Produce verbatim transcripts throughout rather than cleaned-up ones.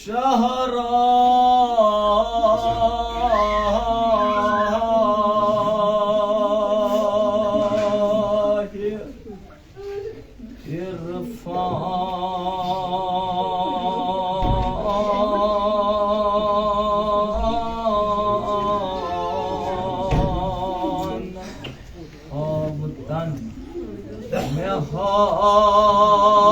شاہراہ عرفان ہاوتن مےٚ ہاو۔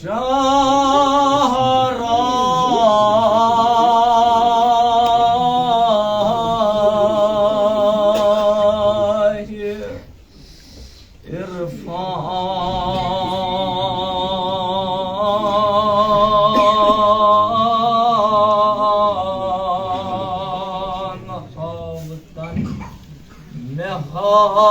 شاہراہ عرفان ہاوتن مےٚ ہاو۔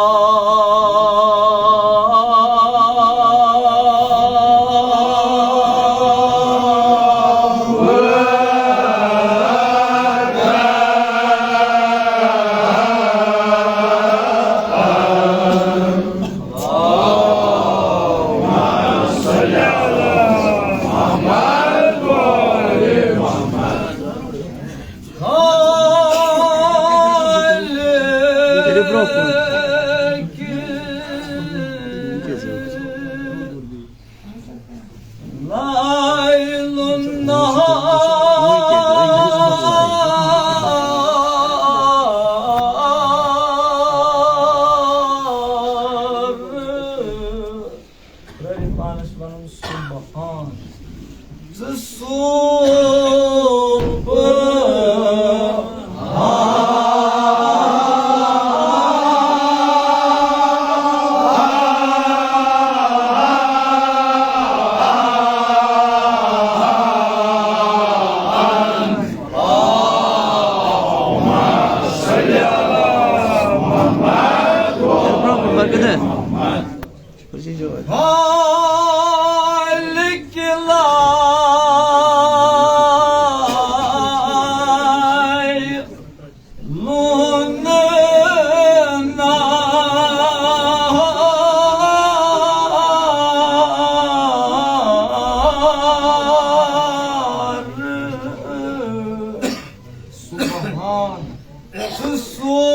ترٲوِتھ پانس ونُن سبحان۔ ژٕ سوٗبہٕ۔ خالق لایق لونہٕ نار۔ سبحان۔ سُہ سوٗبہٕ۔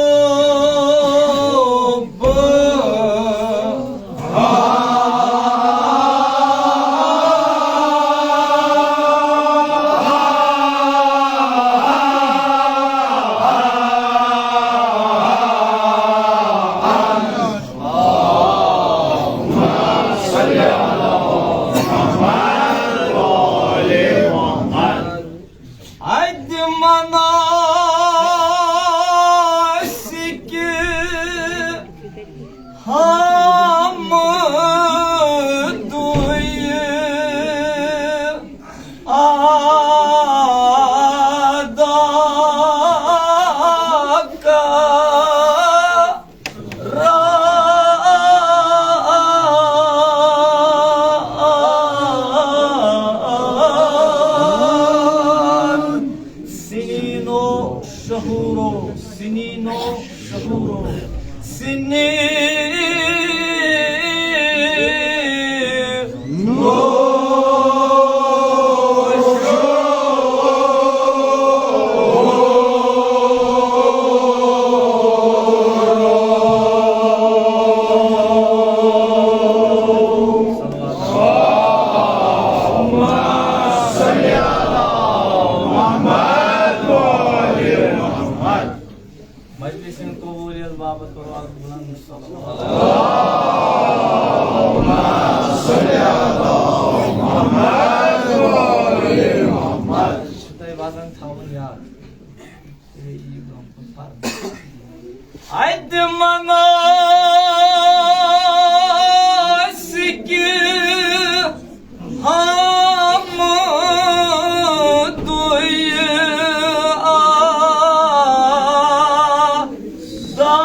اَتہِ مناسِکہِ حمدُے ادا کر۔ سنینو شہورو، سنینو شہورو، سنینو۔ مجلس ہٕنٛدِ قبولیت باپتھ کرو اکھ بلند صلوات۔ چھُ تۄہہِ وزن تھاوُن یاد۔ اَتہِ مناسِکہِ حمدُے ادا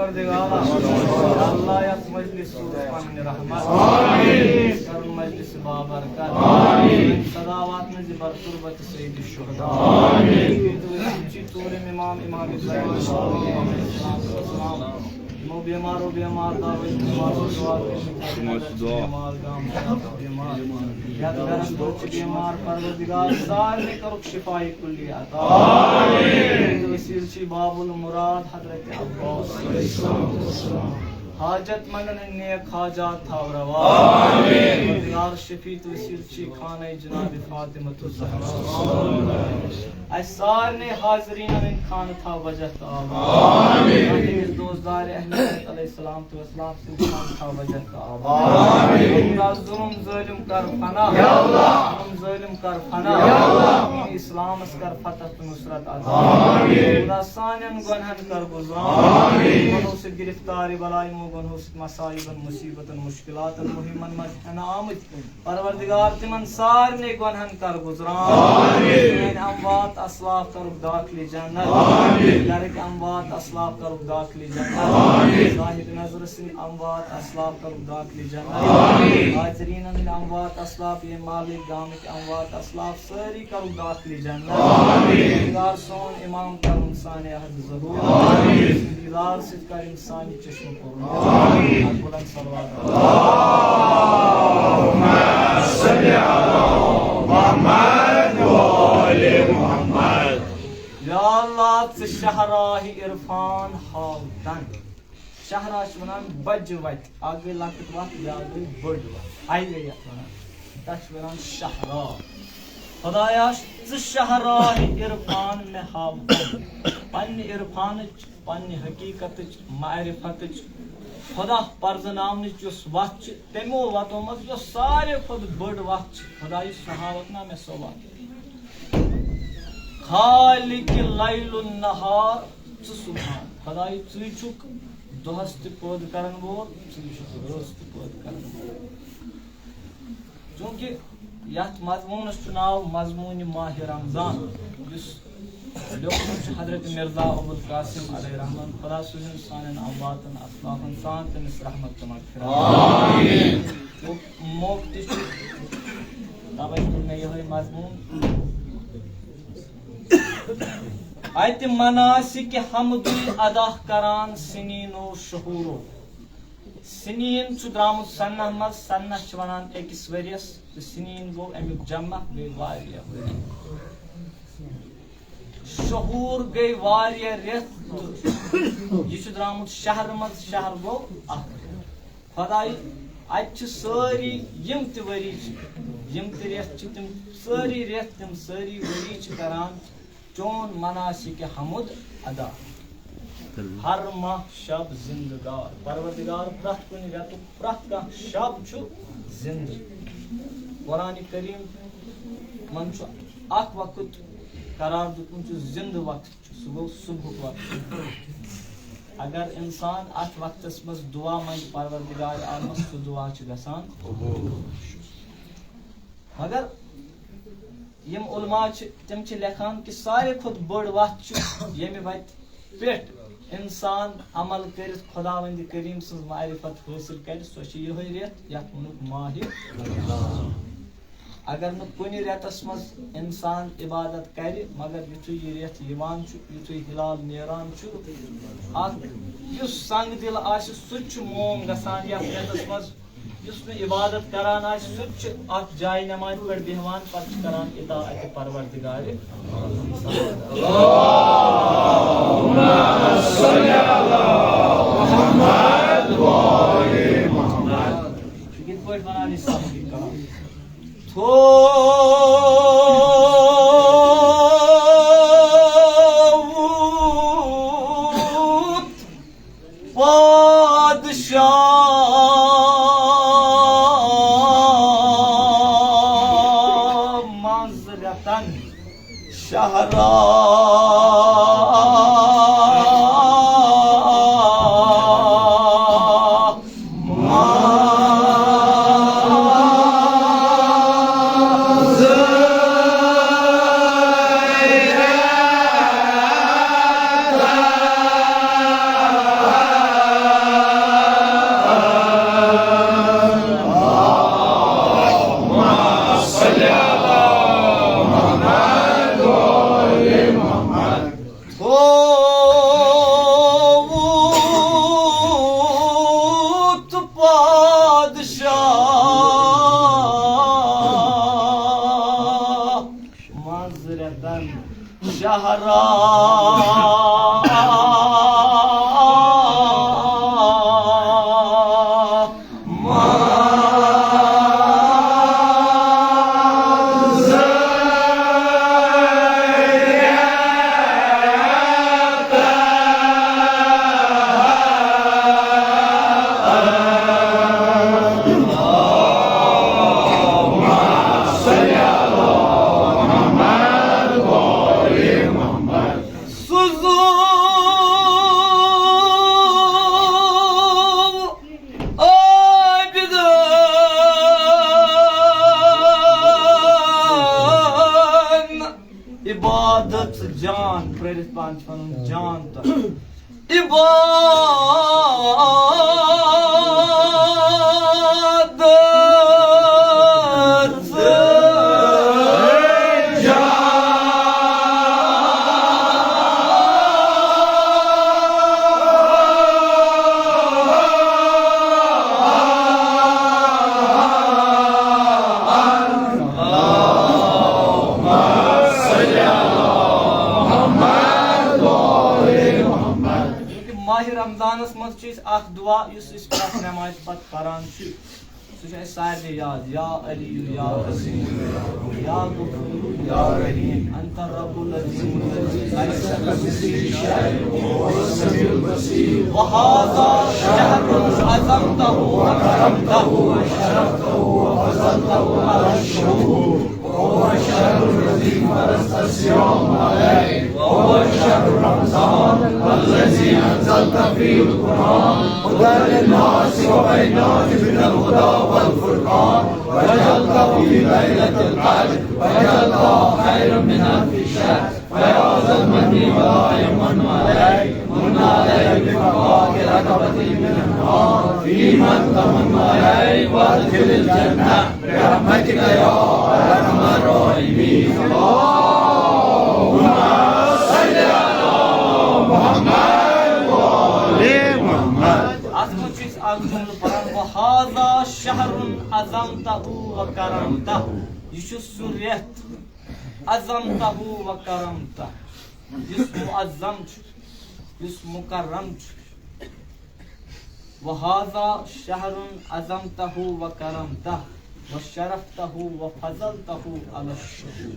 پروردگارا، یا اللہ، یتھ مجلس سوز پننہِ رحمت۔ آمین۔ کرن مجلس بابرکت۔ آمین۔ سدا واتنٲوزِ بر تربت سید الشہداء۔ آمین۔ تہٕ أسۍ چھِ ژوٗرِم امام، امام ابراہیم علیہ الصلوۃ والسلام۔ یِمو بیمارو بیمار دعوت، بیمار دعا کٔرمٕتۍ، بیمار گام، بیمار۔ یتھ گرس منٛز چھِ بیمار، پروردگار، سارنٕے کٔرُکھ شفاء کلی عطا۔ آمین۔ تہٕ وسیلہٕ چھِ باب المراد حضرت عباس علیہ السلام۔ حاجت مندن ہٕنٛدۍ نیک حاجات تھاو روا۔ آمین۔ پروردگار، شفیع تہٕ وسیلہٕ چھِ خانہ جناب فاطمہ الزہرا۔ اسہِ سارنٕے حاضریٖنن ہٕنٛدۍ خانہٕ تھاو بجت تہٕ آباد۔ آمین۔ تہنٛدِس دوستدار اہل بیت علیہ السلام تہٕ اسلام سٕنٛدۍ خانہٕ تھاو بجت تہٕ آباد۔ آمین۔ خدا، ظلم ظٲلم کر فنا۔ یا اللہ۔ ظلم ظٲلم کر فنا۔ یا اللہ۔ اسلامس کر فتح تہٕ نصرت عطا۔ آمین۔ خدا، سانٮ۪ن گۄنہن کر گُزران۔ آمین۔ گۄنہو سۭتۍ گرفتار بلاے، یِمو گۄنہو سۭتۍ مصائبن، مصیبتن، مشکلاتن، مُہِمن منٛز ہٮ۪نہٕ آمٕتۍ۔ پروردگار، تِمن سارنٕے گۄنہن کر گُزران۔ آمین۔ سٲنۍ اموات اسلاف کرُکھ داخلِ جنت۔ آمین۔ گرٕکۍ اموات اسلاف کرُکھ داخلِ جنت۔ آمین۔ صاحب نظر سٕنٛدۍ اموات اسلاف کرُکھ داخلِ جنت۔ آمین۔ حاضریٖنن ہٕنٛدۍ اموات اسلاف، ییٚمہِ محلٕکۍ گامٕکۍ اموات اسلاف سٲری کرُکھ داخلِ جنت۔ آمین۔ پروردگار، سون امام کرُن سانہِ عہد ظہور۔ آمین۔ دیدار سۭتۍ کر انسان چشم پوٗرٕ۔ آمین۔ اکھ بلند صلوات۔ اللہم صل علی محمد و آل محمد۔ یا اللہ، ژٕ شاہراہ عرفان ہاو تن۔ شاہراہ چھِ وَنان بَجہِ وَتہِ۔ اَکھ گٔے لۄکٕٹ وَتھ، بیٛاکھ گٔے بٔڑ وَتھ، ہاے وے یَتھ وَنان۔ تَتھ چھِ وَنان شاہراہ۔ خۄدایا، ژٕ شاہراہ عرفان مےٚ ہاو۔ پننہِ عرفانٕچ، پننہِ حقیٖقتٕچ، معرفتٕچ، خۄدا پرزٕناونٕچ یۄس وَتھ چھِ، تِمو وَتو منٛز یۄس ساروی کھۄتہٕ بٔڑ وَتھ چھِ، خۄدایا، سۄ ہاوَکھ نا مےٚ سۄ وَتھ۔ خالق لیل النہار، ژٕ سبحان۔ خۄدایا، ژٕے چھُکھ دۄہس تہِ پٲدٕ کرن وول، ژٕے چھُکھ رٲژ تہِ پٲدٕ کرن وول۔ چوٗنٛکہِ یتھ مضموٗنس چھُ ناو مضموٗنِ ماہِ رمضان، یُس لیوٗکھمُت چھُ حضرت مرزا ابوالقاسم علیہ رحمان۔ خۄدا سوٗزِن سانٮ۪ن امواتن اسلافن سان تٔمِس رحمت تہٕ مغفرت۔ آمین۔ موقع تہِ چھُ، توے کوٚر مےٚ یِہوٚے مضموٗن۔ اتہِ مناسکِ حمدُے ادا کران سنیٖنو شہوٗرو۔ سنیٖن چھُ درٛامُت سنہ منٛز، سنہ چھِ وَنان أکِس ؤرِیَس، تہٕ سنیٖن گوٚو اَمیُک جمع، گٔے واریاہ ؤری۔ شہوٗر گٔے واریاہ رٮ۪تھ، تہٕ یہِ چھُ درٛامُت شہرٕ منٛز، شہر گوٚو اکھ رٮ۪تھ۔ خۄدایہِ، اَتہِ چھِ سٲری یِم تہِ ؤری چھِ، یِم تہِ رٮ۪تھ چھِ، تِم سٲری رٮ۪تھ، تِم سٲری ؤری چھِ کران چون مناسکِ حمد ادا۔ ہر ماہ شب زندگار۔ پروردگار، پرٛٮ۪تھ کُنہِ رٮ۪تُک پرٛٮ۪تھ کانٛہہ شب چھُ زِندٕ۔ قرآن کریٖمن چھُ اکھ وقت قرار دیُتمُت یُس زِندٕ وقت چھُ، سُہ گوٚو صبحُک وقت۔ اگر انسان اتھ وقتس منٛز دعا منٛگہِ پروردگار عالمس، سُہ دعا چھُ گژھان قبوٗل۔ مگر یِم علماء چھِ، تِم چھِ لیکھان کہِ ساروی کھۄتہٕ بٔڑ وَتھ چھِ ییٚمہِ وَتہِ پٮ۪ٹھ اِنسان عمل کٔرِتھ خۄداوندِ کریٖم سٕنٛز معرفت حٲصِل کَرِ، سۄ چھِ یِہوٚے رٮ۪تھ یَتھ ووٚنُکھ ماہِ رمضان۔ اگر نہٕ کُنہِ رٮ۪تَس منٛز اِنسان عبادت کَرِ، مگر یُتھُے یہِ رٮ۪تھ یِوان چھُ، یُتھُے ہلال نیران چھُ، اَتھ یُس سنگ دِل آسہِ، سُہ تہِ چھُ موم گژھان یَتھ رٮ۪تَس منٛز۔ یُس نہٕ عبادت کران آسہِ، سُہ تہِ چھُ اَتھ جایہِ نمازِ پٮ۪ٹھ بیٚہوان، پتہٕ چھُ کران اطاعتِ پروردگارِ۔ اللہم صل علی محمد و آل محمد۔ یِتھ پٲٹھۍ وَنان أسۍ سبقٕکۍ کلام۔ تھوٚوُتھ پادشاہ منٛز رٮ۪تن شہرا شهرا سُہ زوٗ عٲبِدَن عبادت جان، پرٛٲرِتھ پان چھُ وَنُن جان تَتھ۔ عبادت ماہِ رمضانس منٛز چھِ أسۍ اکھ دُعا یُس أسۍ پرٛٮ۪تھ نمازِ پتہٕ پران چھِ۔ سُہ چھُ اَسہِ سارنٕے یاد۔ یا علی یا عظیم یا غفور یا رحیم، انت رب العظیم الذی لیس کمثلہ شیء وهو السمیع البصیر۔ وهذا شهر عظمته وكرمته وشرفته وفضلته على الشهور۔ وهو الشهر الذي فرضت الصيام عليه، وهو شهر رمضان الذي أنزلت فيه القرآن هدى للناس وبينات من الهدى والفرقان، وجعلته في ليلة القدر، وجعلته خيرا من ألف شهر. فيا ذا المن ولا يمن علي، من علي بفكاك رقبتي من النار، فيما تمن علي وأدخل الجنة برحمتك يا أرحم الراحمين. اللهم صل على محمد وآل محمد۔ اتھ منٛز چھِ أسۍ اکھ جملہٕ پران، وهذا شهر عظمته وكرمته۔ یہِ چھُ سُہ رٮ۪تھ، عظمته وكرمته، یُس معظم چھُ، یُس مکرم چھُ۔ وهذا شهر عظمته وكرمته وشرفته وفضلته على الشهور۔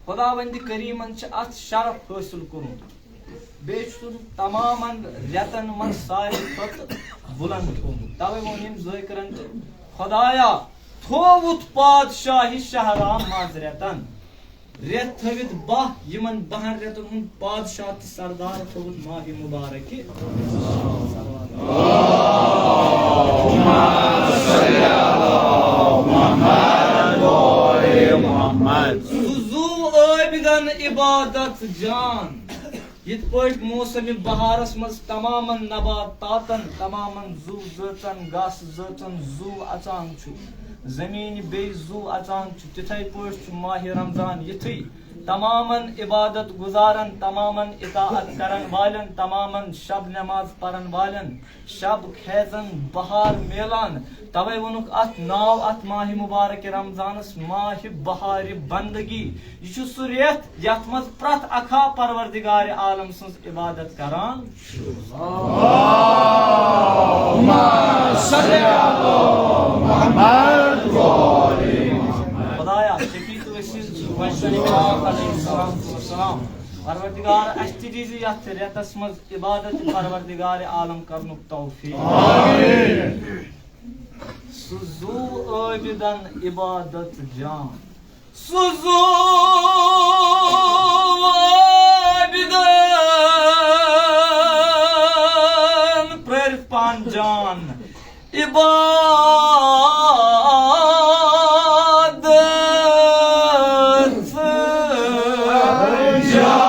خداوند کریمن چھُ اتھ شرف حٲصِل کوٚرمُت، بیٚیہِ چھُ سُہ تمامن رٮ۪تن منٛز ساروی کھۄتہٕ بُلند تھوٚومُت۔ توے ووٚن أمۍ ذٲکرن تہِ، خدایا، تھووُتھ پادشاہی شہرا منٛز رٮ۪تن۔ رٮ۪تھ تھٲوِتھ باہ، یِمن باہن رٮ۪تن ہُنٛد پادشاہ تہٕ سردار تھوٚوُن ماہِ مبارکہِ۔ سُہ زُو عٲبِدن عبادت جان۔ یِتھ پٲٹھۍ موسمِ بہارس منٛز تمامن نباتاتن، تمامن زُو زٲژن، گاسہٕ زٲژن زُو اژان چھُ، زٔمیٖنہِ بیٚیہِ زُو اژان چھُ، تِتھے پٲٹھۍ چھُ ماہِ رمضان یِتھُے تمامن عبادت گزارن، تمامن اطاعت کرن والٮ۪ن، تمامن شب نماز پرن والٮ۪ن شب خیزن بہار میلان۔ توے ووٚنُکھ اتھ ناو، اتھ ماہِ مبارک رمضانس، ماہِ بہارِ بندگی۔ یہِ چھُ سُہ رٮ۪تھ یتھ منٛز پرٛٮ۪تھ اکھا پروردگار عالم سٕنٛز عبادت کران۔ اللهم صل على محمد وآل محمد۔ خدایا، شفیع تو ٲسِن وۄنۍ سٲنۍ پاک علیہ الصلوۃ والسلام۔ پروردگار، اَسہِ تہِ دیٖزِ یَتھ رٮ۪تَس منٛز عبادت پروردگار عالم کرنُک توفیق۔ آمین۔ سُہ زُو عٲبِدَن عبادت جان۔ سُہ زُو عٲبِدَن پرٛٲرِتھ پان جان۔ عبادت جان۔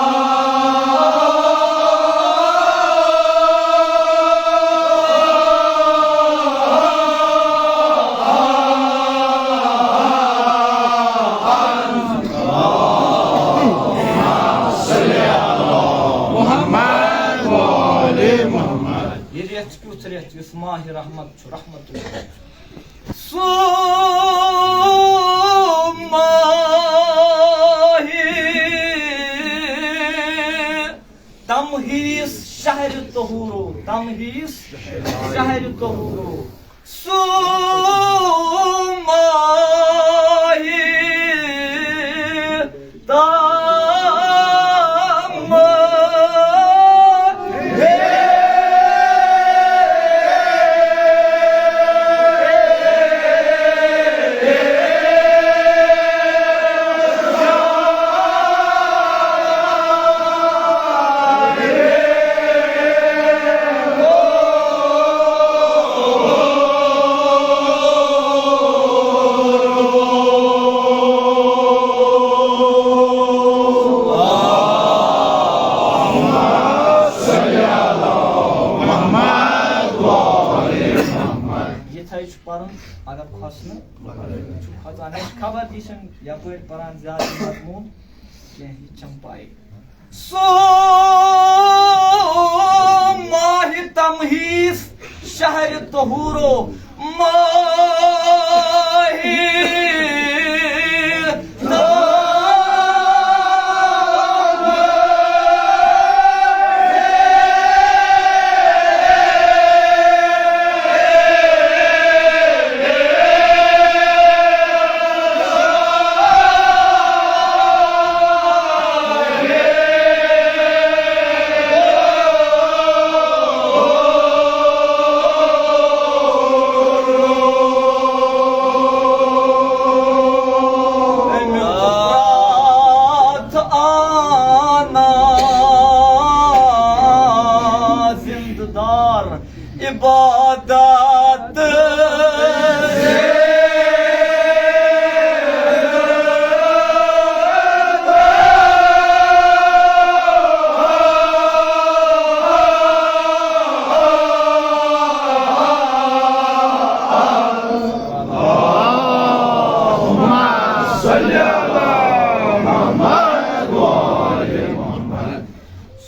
یہِ رٮ۪تھ کیُتھ رٮ۪تھ یُس ماہِ رحمت چھُ، رحمت چھُ۔ سُہ ماہِ تمہیس شہر طہورو، تمہیس شہر طہورو۔ سو ماہی تم یِتھَے چھُ پَرُن، اگر کھۄژنہٕ چھُ کھۄژان، اَسہِ چھِ خبر تہِ چھَنہٕ یَپٲرۍ پَران زیادٕ مضموٗن کینٛہہ، یہِ تہِ چھَم پَے۔ سو ماہ تمہیس شہر طہورو، ماہ اَمیُک پرٛاتھ آنا زِنٛدٕ دار عبادت۔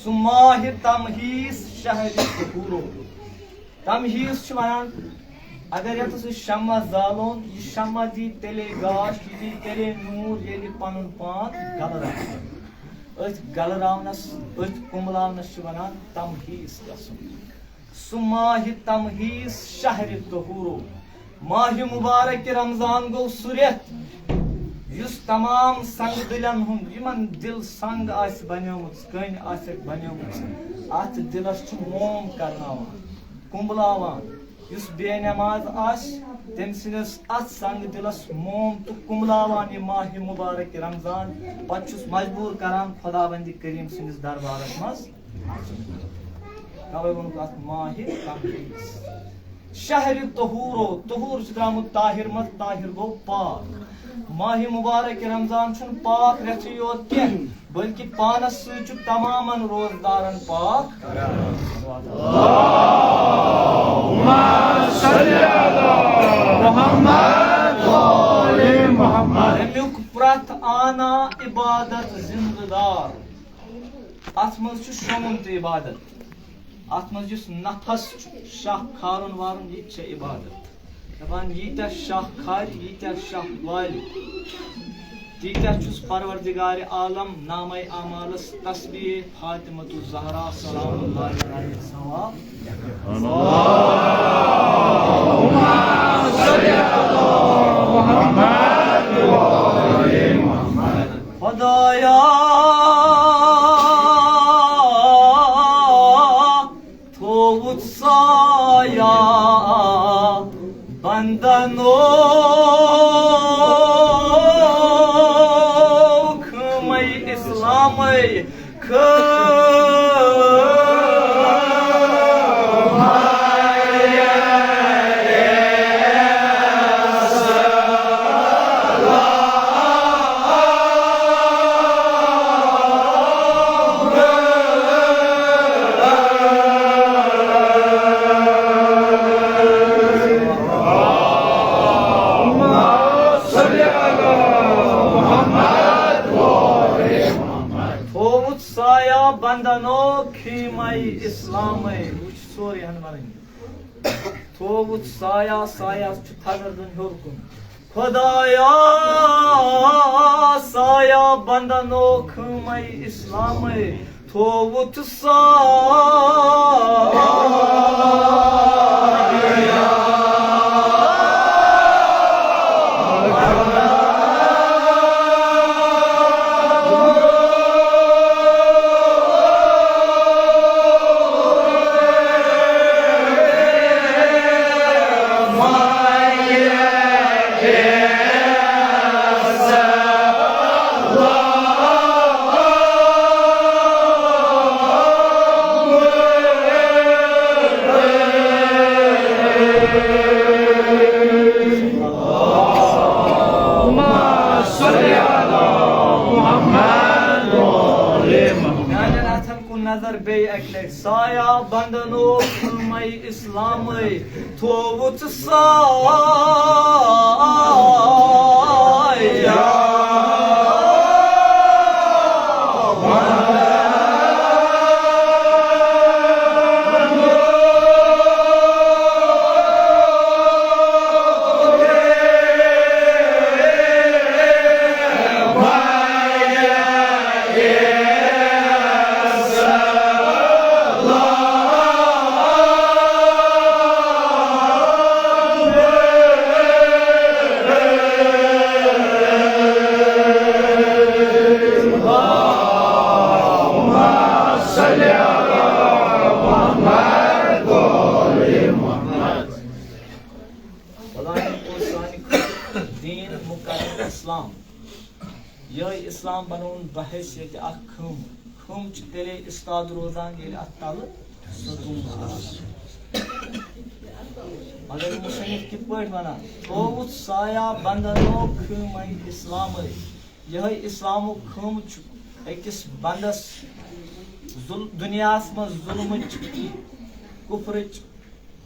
سُہ ماہِ تمہیس شہرِ ظہورو۔ تمہیس چھِ ونان، اگر یتس أسۍ شمع زالون، یہِ شمع دی تیٚلے گاش، یہِ دی تیٚلے نوٗر، ییٚلہِ پنُن پان گلراوِ۔ أتھۍ گلراونس، أتھۍ کُملاونس چھِ ونان تمہیس گژھُن۔ سُہ ماہِ تمہیس شہرِ طہورو۔ ماہِ مبارک رمضان گوٚو سُہ رٮ۪تھ، یُس تمام سنگ دِلن ہُنٛد، یِمن دِل سنگ آسہِ بنیومٕژ، کٔنۍ آسٮ۪کھ بنیومٕژ، اتھ دِلس چھُ موم کرناوان، کُمبلاوان۔ یُس بے نماز آسہِ، تٔمۍ سٕنٛدِس اتھ سنگ دِلس موم تہٕ کُمبلاوان یہِ ماہِ مبارک رمضان، پتہٕ چھُس مجبوٗر کران خداوندِ کریم سٕنٛدِس دربارس منٛز۔ توے ووٚنُکھ اتھ ماہِ تمہیس۔ شہرِ طہورو، طہور چھُ درامُت طاہر منٛز، طاہر گوٚو پاک۔ ماہِ مبارک رمضان چھُنہٕ پاک رٮ۪تھٕے یوت کینٛہہ، بلکہِ پانس سۭتۍ چھُ تمامن روزدارن پاک۔ محمد، آل محمد۔ امیُک پرٛتھ آنا عبادت زِنٛدٕ دار۔ اتھ منٛز چھُ شۄنٛگُن تہِ عبادت۔ اتھ منٛز یُس نفس چھُ، شاہ کھارُن وارُن، یہِ تہِ چھےٚ عبادت۔ دپان، ییٖتیٛاہ شاہ کھارِ، ییٖتیٛاہ شاہ والہِ، تیٖتیٛاہ چھُس پروردگار عالم نامہ اعمالس تسبیح فاطمۃ الزہرا سلام اللہ علیہا ثواب۔ خدایا، تھووُتھ سایہ بندنو خٲمَے اسلامَے خٲمَے۔ تھووُتھ سایہ بندنو خیمہ اسلامے۔ وٕچھ سورُے ہن ونٕنۍ۔ تھووُتھ سایہ، سایہ چھُ تھزر دیُن ہیوٚر کُن۔ خدایا، سایہ بندنو خیمہ اسلامے۔ تھووُتھ سایہ۔ میانٮ۪ن اَتھن کُن نظر بیٚیہِ اَکہِ لَٹہِ۔ سایہ بندنو خٲمَے اسلامٕے تھووُتھ سایہ۔ خۄدایَن کوٚر سانہِ خٲطرٕ دیٖن مُقرر اسلام۔ یِہوٚے اسلام بنووُن بحیثیت اکھ خٲمہٕ۔ خٲمہٕ چھُ تیٚلے استاد روزان، ییٚلہِ اتھ تلہٕ ستوٗن آسہِ۔ مگر مصنف کِتھ پٲٹھۍ ونان؟ تھووُتھ سایہ بندنو خٲمَے اسلامٕے۔ یِہوٚے اسلامُک خٲمہٕ چھُ أکِس بندس ظُل-، دُنیاہس منٛز ظُلمٕچ، کُفرٕچ،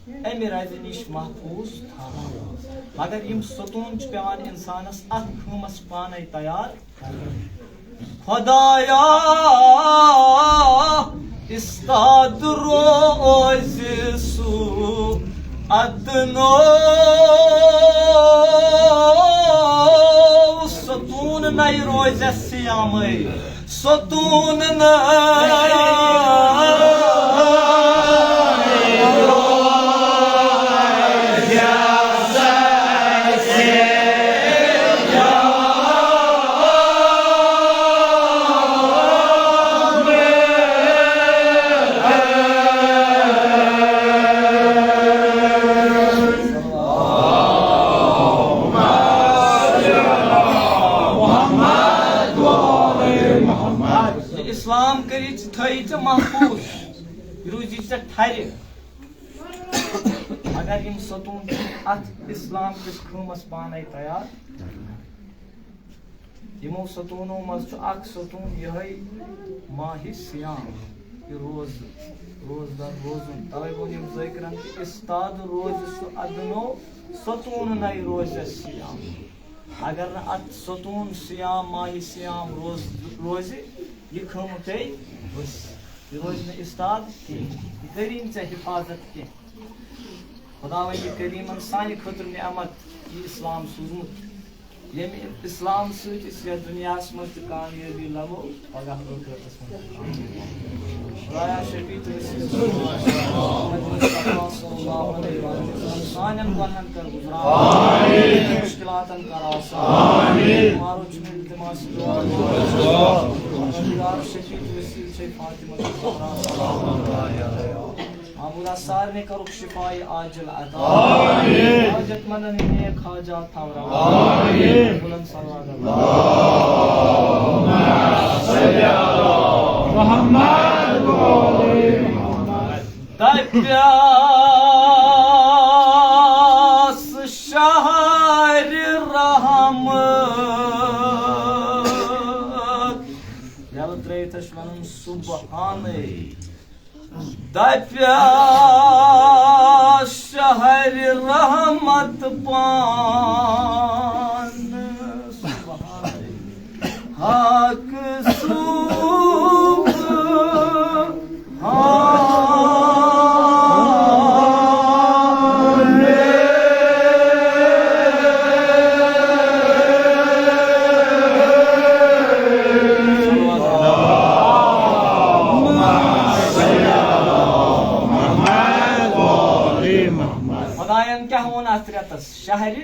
امہِ رزِ نِش محفوظ تھاوان۔ مگر یِم ستوٗن چھِ پٮ۪وان انسانس اتھ خٲمس پانے تیار کرٕنۍ۔ خۄدایا، استاد روزِ سُہ ادنو، ستوٗن نے روزٮ۪س سیامٕے۔ ستوٗن نہ یہِ اسلام کٔرِتھ تھٲیِتھ ژےٚ محفوٗظ، یہِ روٗزِ ژےٚ ٹھرِ۔ مگر یِم ستوٗن چھِ اتھ اسلام کِس خٲمس پانے تیار۔ یِمو ستوٗنو منٛز چھُ اکھ ستوٗن یِہوٚے ماہِ صیام، یہِ روزٕ، روزدار روزُن۔ توے ووٚن یِم ذٲکرن کہِ استاد روزِ سُہ ادنو، ستوٗن نے روزٮ۪س سیام۔ اگر نہٕ اتھ ستوٗن صیام، ماہِ صیام روز-، روزِ، یہِ خٲمہٕ پیٚیہِ ؤسۍ۔ یہِ روزِ نہٕ استاد کینٛہہ، یہِ کٔرِنۍ ژےٚ حفاظت کینٛہہ۔ خۄداوندِ کریٖمن سانہِ خٲطرٕ نعمت یہِ اسلام سوٗزمُت۔ ییٚمہِ اسلام سۭتۍ أسۍ یتھ دُنیاہس منٛز تہِ کامیٲبی لبو، پگاہ ٲخرتس منٛز تہِ کامیٲبی۔ خۄدایا شفیع تہٕ وسیٖلہٕ محمد مصطفیٰ صلی اللہ علیہ وسلم سانٮ۪ن گۄنہن کر گُزران، مُشکِلاتن کر آسان۔ بیمارو چھُ مےٚ التماس دُعا، پروردگار شفیع تہٕ وسیٖلہٕ چھے فاطمہ الزہرا سلام اللہ علیہا۔ محمودا سارنٕے کَرُکھ شفاء عاجل عطا۔ آمین۔ حاجت مندن ہٕنٛدۍ نیک حاجات تھاو روا۔ آمین۔ بُلند صلوات۔ اللہم صل علی محمد۔ دَپیٛاس شہرِ رحمت۔ یَلہٕ ترٛٲوِتھ ٲسۍ وَنان سبحانٕے۔ دَپیٛاس شہرِ رحمت پان، سبحان حق سوٗز۔ رٮ۪تس شہرِ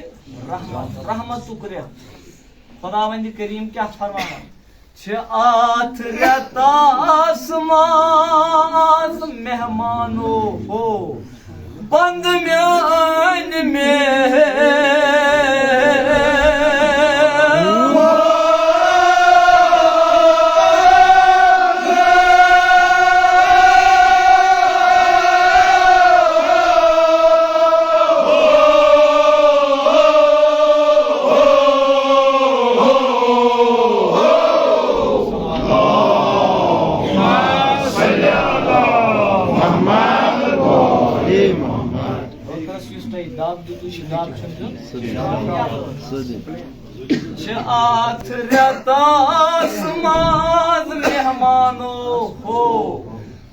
رحمت، رحمتُک رٮ۪تھ۔ خداوندِ کریم کیٛاہ فرماوان چھِ؟ اتھ رٮ۪تس منٛز مہمانو ہو، بند میٲنۍ مہمان۔ ٲخرس یُس تۄہہِ دب دیُتوٕ، یہِ دب چھُنہٕ دیُن۔ چھِ اتھ رٮ۪تس منٛز مہمانو ہو،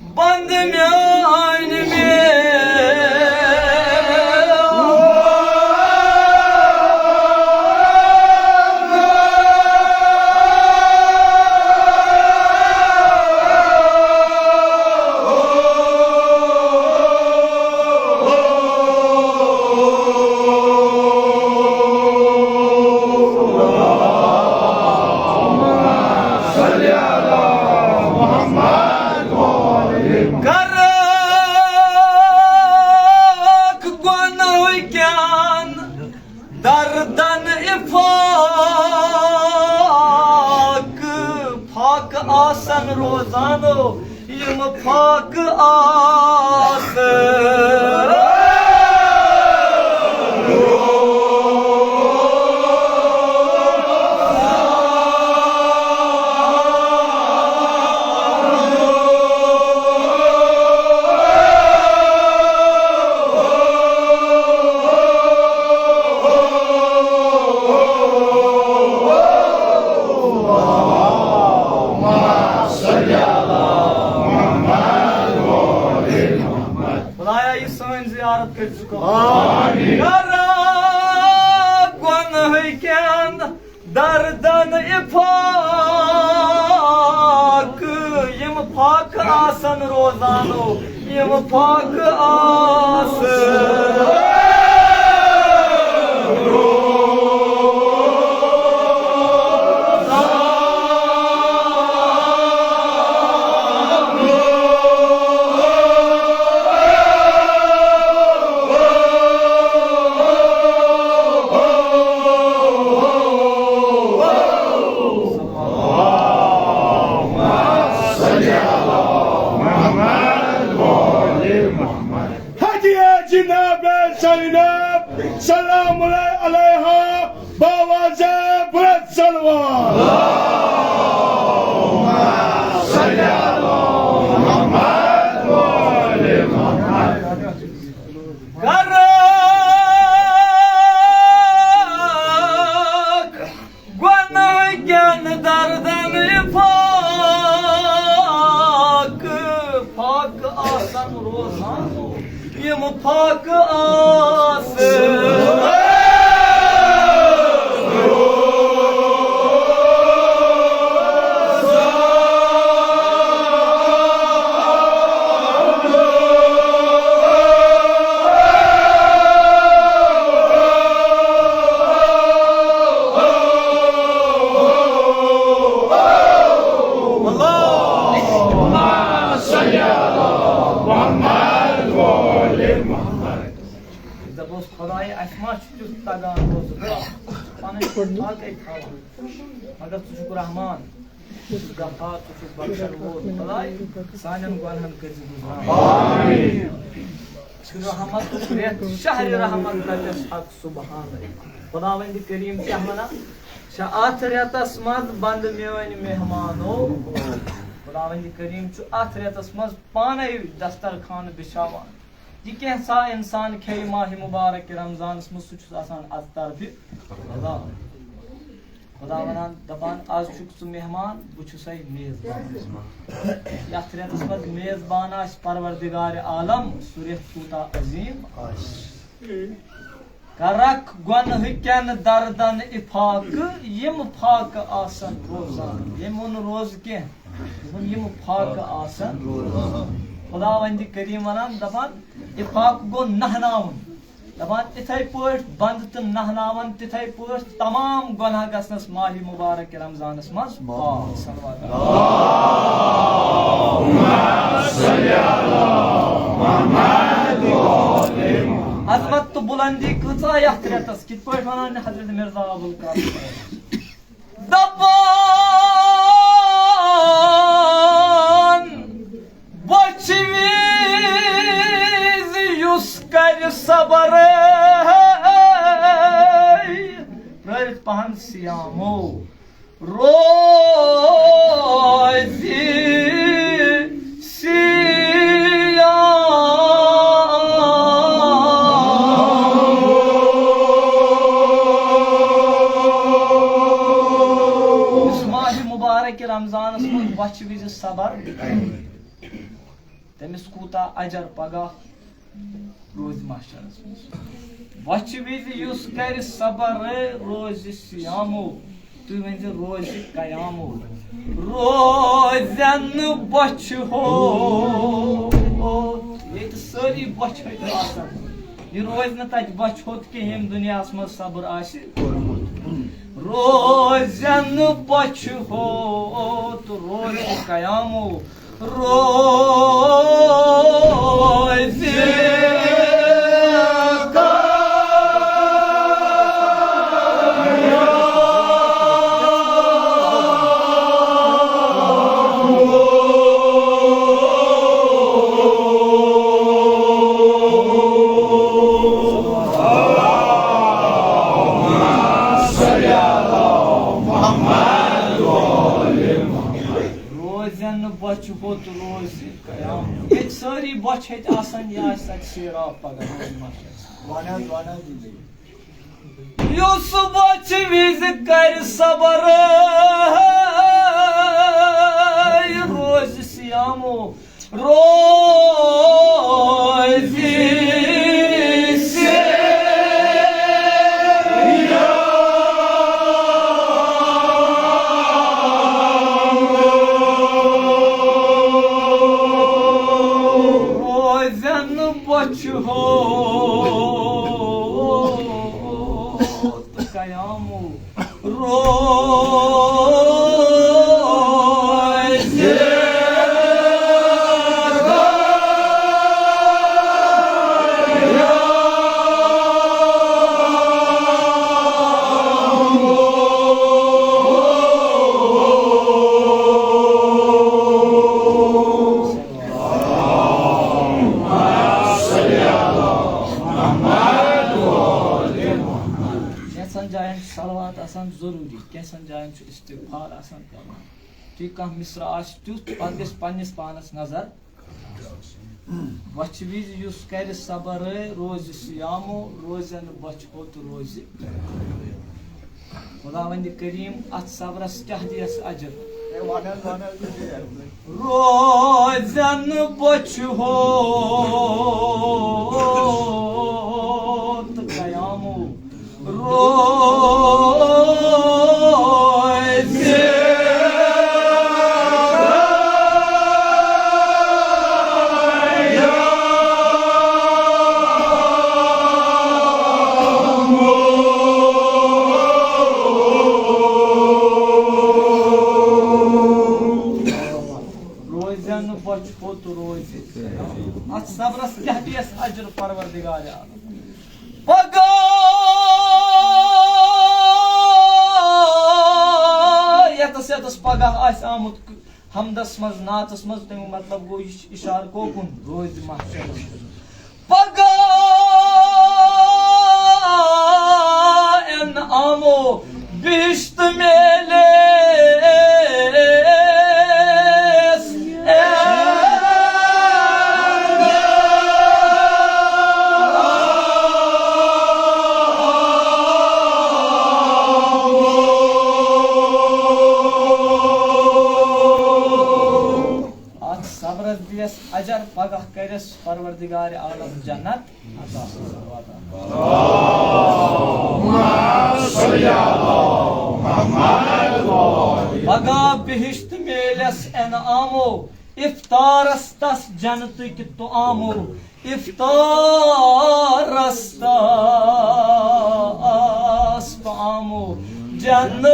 بند میٲنۍ مہمان۔ کرکھ گۄنہٕ کٮ۪ن دردن افاق، فاقہٕ آسن روزانو یِم فاقہٕ آسہٕ۔ خدایا، یہِ سٲنۍ زیارت کٔرۍ ژٕ قبول۔ آمین۔ کرکھ گۄنہٕ کٮ۪ن دردن افاق، یِم فاقہٕ آسن روزانو، یِم فاقہٕ آسہٕ۔ ہدیہ جناب زینب سلام اللہ علیہا، باواز بلند صلوات۔ کرکھ گۄنہٕ کٮ۪ن دردن افاق، فاقہٕ آسن روزان یِم فاقہٕ آسہٕ۔ اللہم صل علی محمد و آل محمد۔ دپوس، خدایا، اسہِ ما چھُ تیُتھ تگان روزُن، پنٕنۍ پاکے تھاوان، مگر ژٕ چھُکھ رحمان، ژٕ چھُکھ غفار، ژٕ چھُکھ بخشن وول۔ خداے، سانٮ۪ن گۄنہن کٔرۍ زِ گُزران۔ آمین۔ چھُ رحمتُک رٮ۪تھ، شہرِ رحمت رۄپیس حق سبحان۔ خداوندِ کریم کیٛاہ ونان چھِ؟ اتھ رٮ۪تس منٛز بند میٲنۍ مہمانو۔ خداوندِ کریم چھُ اتھ رٮ۪تس منٛز پانے دسترخوان بچھاوان۔ یہِ کینٛژھا انسان کھیٚیہِ ماہِ مبارک رمضانس منٛز، سُہ چھُس آسان از طرفِ خدا۔ خدا ونان، دپان، از چھُکھ ژٕ مہمان، بہٕ چھُسے میزبان۔ یتھ رٮ۪تس منٛز میزبان آسہِ پروردگار عالم، سُہ رٮ۪تھ کوٗتاہ عظیم آسہِ۔ کرکھ گۄنہٕ کٮ۪ن دردن افاقہٕ، یِم فاقہٕ آسن روزان۔ ییٚمۍ ووٚن نہٕ روزٕ کینٛہہ، دوٚپُن، یِم فاقہٕ آسن روزان۔ خداوندِ کریم ونان، دپان، افاق گوٚو نہناوُن۔ دپان، تِتھے پٲٹھۍ بنٛد تہٕ نہناوان، تِتھے پٲٹھۍ تمام گۄناہ گژھنس ماہِ مبارک رمضانس منٛز پاک۔ صلوات۔ عظمت تہٕ بلندی کۭژاہ یتھ رٮ۪تس، کِتھ پٲٹھۍ ونان حضرت مرزا ابوالقاسم۔ دپان، بۄچھِ وِزِ یُس کرِ صبر، پرٲرِتھ پہن صیامو روزِ صیام۔ یُس ماہِ مبارک رمضانس منٛز بۄچھِ وِزِ صبر، تٔمِس کوٗتاہ اجر پگاہ روزِ محشرس منٛز۔ بۄچھِ وِزِ یُس کرِ صبر روزِ صیامو، تُہۍ ؤنۍ زِ روزِ قیامو۔ روزن بۄچھِ ہوت، ییٚتہِ سٲری بۄچھِ ہوٚتۍ آسن، یہِ روزِ نہٕ تتہِ بۄچھِ ہوٚت کینٛہہ، ییٚمہِ دُنیاہس منٛز صبر آسہِ کوٚرمُت۔ روزن بۄچھِ ہوت، روزِ قیامو۔ روزِ روزن بۄچھِ ہوٚت روزِ قیام۔ ییٚتہِ سٲری بۄچھِ ہیٚتہِ آسن، یہِ آسہِ تَتہِ سیراب پگاہ روزِ محشر۔ وَن حظ، وَن حظ یہِ بیٚیہِ۔ یُس بۄچھِ وِزِ کرِ صبر، روزِ صیامو۔ روزِ روزن بۄچھِ ہوت قیامو۔ روزِ کینٛژن جاین چھُ صلوات آسان ضروٗری، کینٛژن جاین چھُ استغفار آسان پَرُن۔ تُہۍ کانٛہہ مصرع آسہِ تیُتھ، پَتہٕ گژھِ پننِس پانس نظر۔ بۄچھِ وِزِ یُس کرِ صبر، روزِ صیامو، روزن بۄچھِ ہوٚت روزِ۔ خداوندِ کریم اتھ صبرس کیاہ دِیس اجر؟ ہے، وَن حظ، وَن حظ، یہِ دِ۔ روزن بۄچھِ ہوٚت قیامو۔ روزِ روزن بۄچھِ ہوٚت روزِ۔ اتھ صبرس کیاہ دِیس اجر پروردگار عالم؟ پگاہ یتس یتس پگاہ آسہِ آمُت حمدس منٛز، نعتس منٛز، تمیُک مطلب گوٚو، یہِ چھُ اشارٕ کوکُن؟ روزِ محشرس منٛز۔ پگاہ انعامو بہشت میلس۔ اتھ صبرس دِیس اجر، پگاہ کرس پروردگار عالم جنت عطا۔ پگاہ بہشت میلس انعامو، افطارس تس جنتٕکۍ طعامو۔ افطارس تاس پامو جنت۔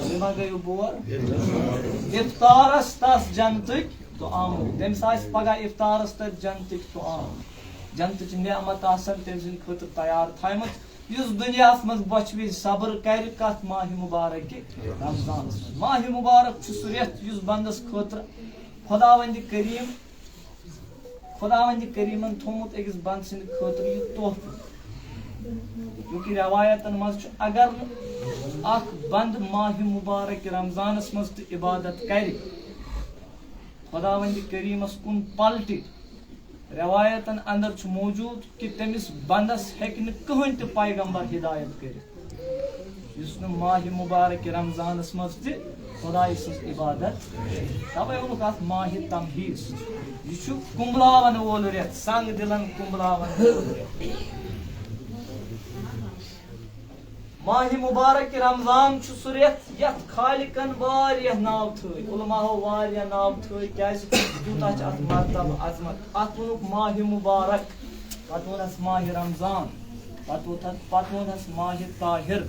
یہِ ما گٔیو بور؟ افطارس تس جنتٕکۍ تو آمو۔ تٔمِس آسہِ پگاہ افطارس تتھ جنتٕکۍ تو آمو۔ جنتٕچ نعمت آسن تٔمۍ سٕنٛدِ خٲطرٕ تیار تھایمٕژ۔ یُس دُنیاہس منٛز بۄچھِ وِزِ صبر کرِ، کتھ ماہِ مبارک رمضانس منٛز۔ ماہِ مبارک چھُ سُہ رٮ۪تھ یُس بندس خٲطرٕ خداوندِ کریم، خداوندِ کریمن تھوٚومُت أکِس بندٕ سٕنٛدِ خٲطرٕ یہِ تحفہٕ۔ کیونکہ روایتن منٛز چھُ، اگر نہٕ اکھ بندٕ ماہِ مبارک رمضانس منٛز تہِ عبادت کرِ، خداوندِ کریمس کُن پلٹہِ، روایتن اندر چھُ موجود کہ تٔمِس بندس ہیٚکہِ نہٕ کٕہٕنۍ تہِ پیغمبر ہدایت کٔرِتھ، یُس نہٕ ماہِ مبارک رمضانس منٛز تہِ خدایہِ سٕنٛز عبادت۔ توے ووٚنُکھ اتھ ماہِ تمحیص۔ یہِ چھُ کُنبلاون وول رٮ۪تھ، سنگ دلن کُنبلاون وول رٮ۪تھ۔ ماہِ مبارک رمضان چھُ سُہ رٮ۪تھ یتھ خالقن واریاہ ناو تھٲوۍ، علماہو واریاہ ناو تھٲوۍ، کیازِ تیوٗتاہ چھُ اتھ مرتبہٕ عظمت۔ اتھ ووٚنُکھ ماہِ مبارک، پتہٕ ووٚنس ماہِ رمضان، پتہٕ ووٚنس، پتہٕ ووٚنس ماہِ طاہر،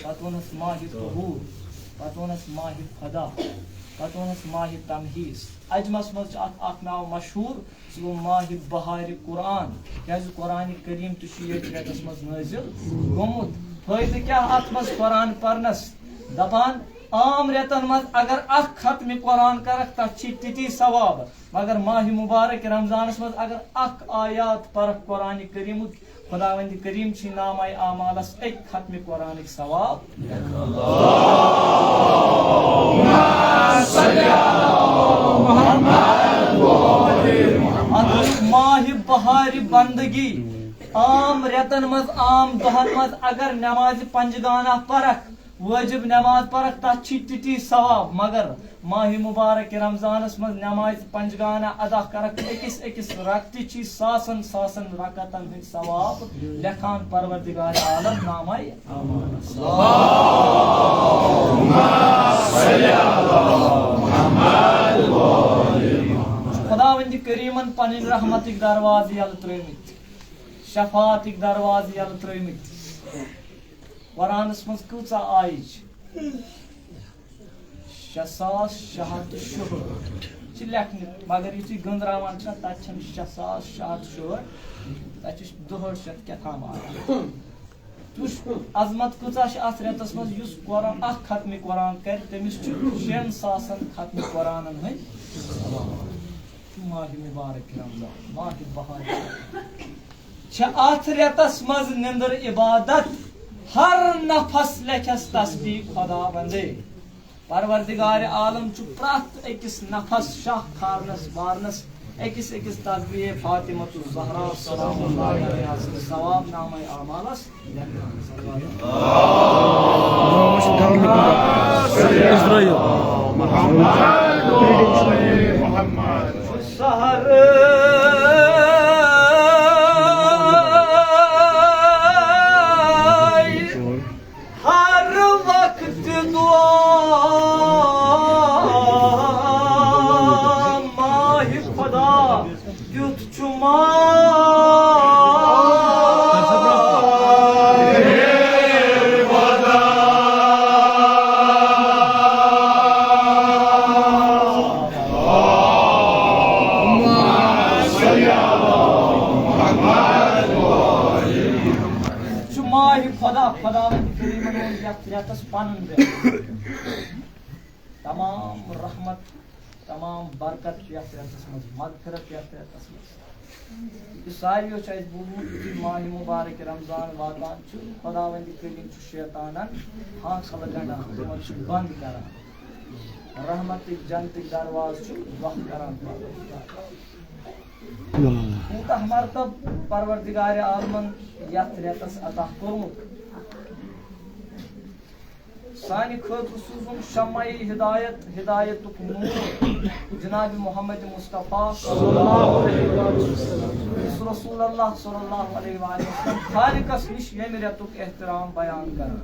پتہٕ ووٚنس ماہِ طہور، پتہٕ ووٚنس ماہِ خدا، پتہٕ ووٚنس ماہِ تمحیص۔ عجمس منٛز چھُ اتھ اکھ ناو مشہوٗر، سُہ گوٚو ماہِ بہارِ قرآن، کیازِ قرآنِ کریم تہِ چھُ ییٚتھۍ رٮ۪تس منٛز نٲزِل گوٚمُت۔ فٲیدٕ کیٛاہ اتھ منٛز قرآن پرنس؟ دپان، عام رٮ۪تن منٛز اگر اکھ ختمِ قرآن کرکھ، تتھ چھی تِتی ثواب، مگر ماہِ مبارک رمضانس منٛز اگر اکھ آیات پرکھ قرآنِ کریمُک، خداوندِ کریم چھی نامہ اعمالس اکہِ ختمِ قرآنٕکۍ ثواب۔ اتھ چھُ ماہِ بہارِ بندگی۔ عام رٮ۪تن منٛز، عام دۄہن منٛز اگر نمازِ پنجگانہ پرکھ، وٲجب نماز پرکھ، تتھ چھی تِتی ثواب، مگر ماہِ مبارک رمضانس منٛز نماز پنجگانہ ادا کرکھ، أکِس أکِس رکتہِ چھی ساسن ساسن رکعتن ہٕنٛدۍ ثواب لیکھان پروردگار عالم نامے۔ خداوندِ کریمن پنٕنۍ رحمتٕکۍ دروازٕ یلہٕ ترٲومٕتۍ، شفاعتٕکۍ دروازٕ یلہٕ ترٲومٕتۍ۔ قرآنس منٛز کۭژاہ آیہِ چھِ؟ شےٚ ساس شےٚ ہتھ تہٕ شُہٲٹھ چھِ لیکھنہٕ، مگر یُتھُے گٔنٛزراوان چھِ، تَتہِ چھَنہٕ شےٚ ساس شےٚ ہتھ شُہٲٹھ، تَتہِ چھِ دُہٲٹھ شیٚتھ کیٛاہ تام آیہِ۔ تُج عظمت کۭژاہ چھِ اَتھ رٮ۪تَس منٛز، یُس قرآن، اَکھ ختمِ قرآن کَرِ، تٔمِس چھِ شٮ۪ن ساسَن ختمِ قرآنَن ہٕنٛدۍ۔ ماہِ مبارک رمضان، ماہِ بہار۔ چھِ اتھ رٮ۪تس منٛز نِندٕر عبادت، ہر نفس لیکھٮ۪س تسبیح خداوندے۔ پروردگار عالم چھُ پرٛٮ۪تھ أکِس نفس شاہ کھارنس بارنس، أکِس أکِس تسبیح فاطمۃ الزہرا سلام اللہ علیہا سٕنٛدِ ثواب نامہ اعمالس لیکھان۔ اسرائیل۔ سحر ہر وقت دعا ماہِ خدا کیُتھ چھُ ماہِ چھُ ماہِ خدا، خداوند کریمن ہُنٛد یتھ رٮ۪تس پنُن رٮ۪تھ۔ تمام رحمت، تمام برکت چھُ یتھ رٮ۪تس منٛز، مغفرت یتھ رٮ۪تس منٛز۔ یہِ ساروِیو چھُ اَسہِ بوٗزمُت، یُتھُے ماہِ مبارک رمضان واتان چھُ، خداوندِ کریٖم چھُ شیطانن ہانٛکھل گنٛڈان، تِمن چھُ بنٛد کران۔ رحمتٕکۍ جنتٕکۍ دروازٕ چھِ وَتھ کران بنٛد۔ کوٗتاہ مرتب پروردگار عالمن یتھ رٮ۪تس عطا کوٚرمُت۔ سانہِ خٲطرٕ سوٗزُن شمعِ ہدایت، ہدایتُک نور، جناب محمد مصطفیٰ صلی اللہ علیہ وسلم۔ یُس رسول اللہ صلی اللہ علیہ وسلم خالقس نِش ییٚمہِ رٮ۪تُک احترام بیان کران۔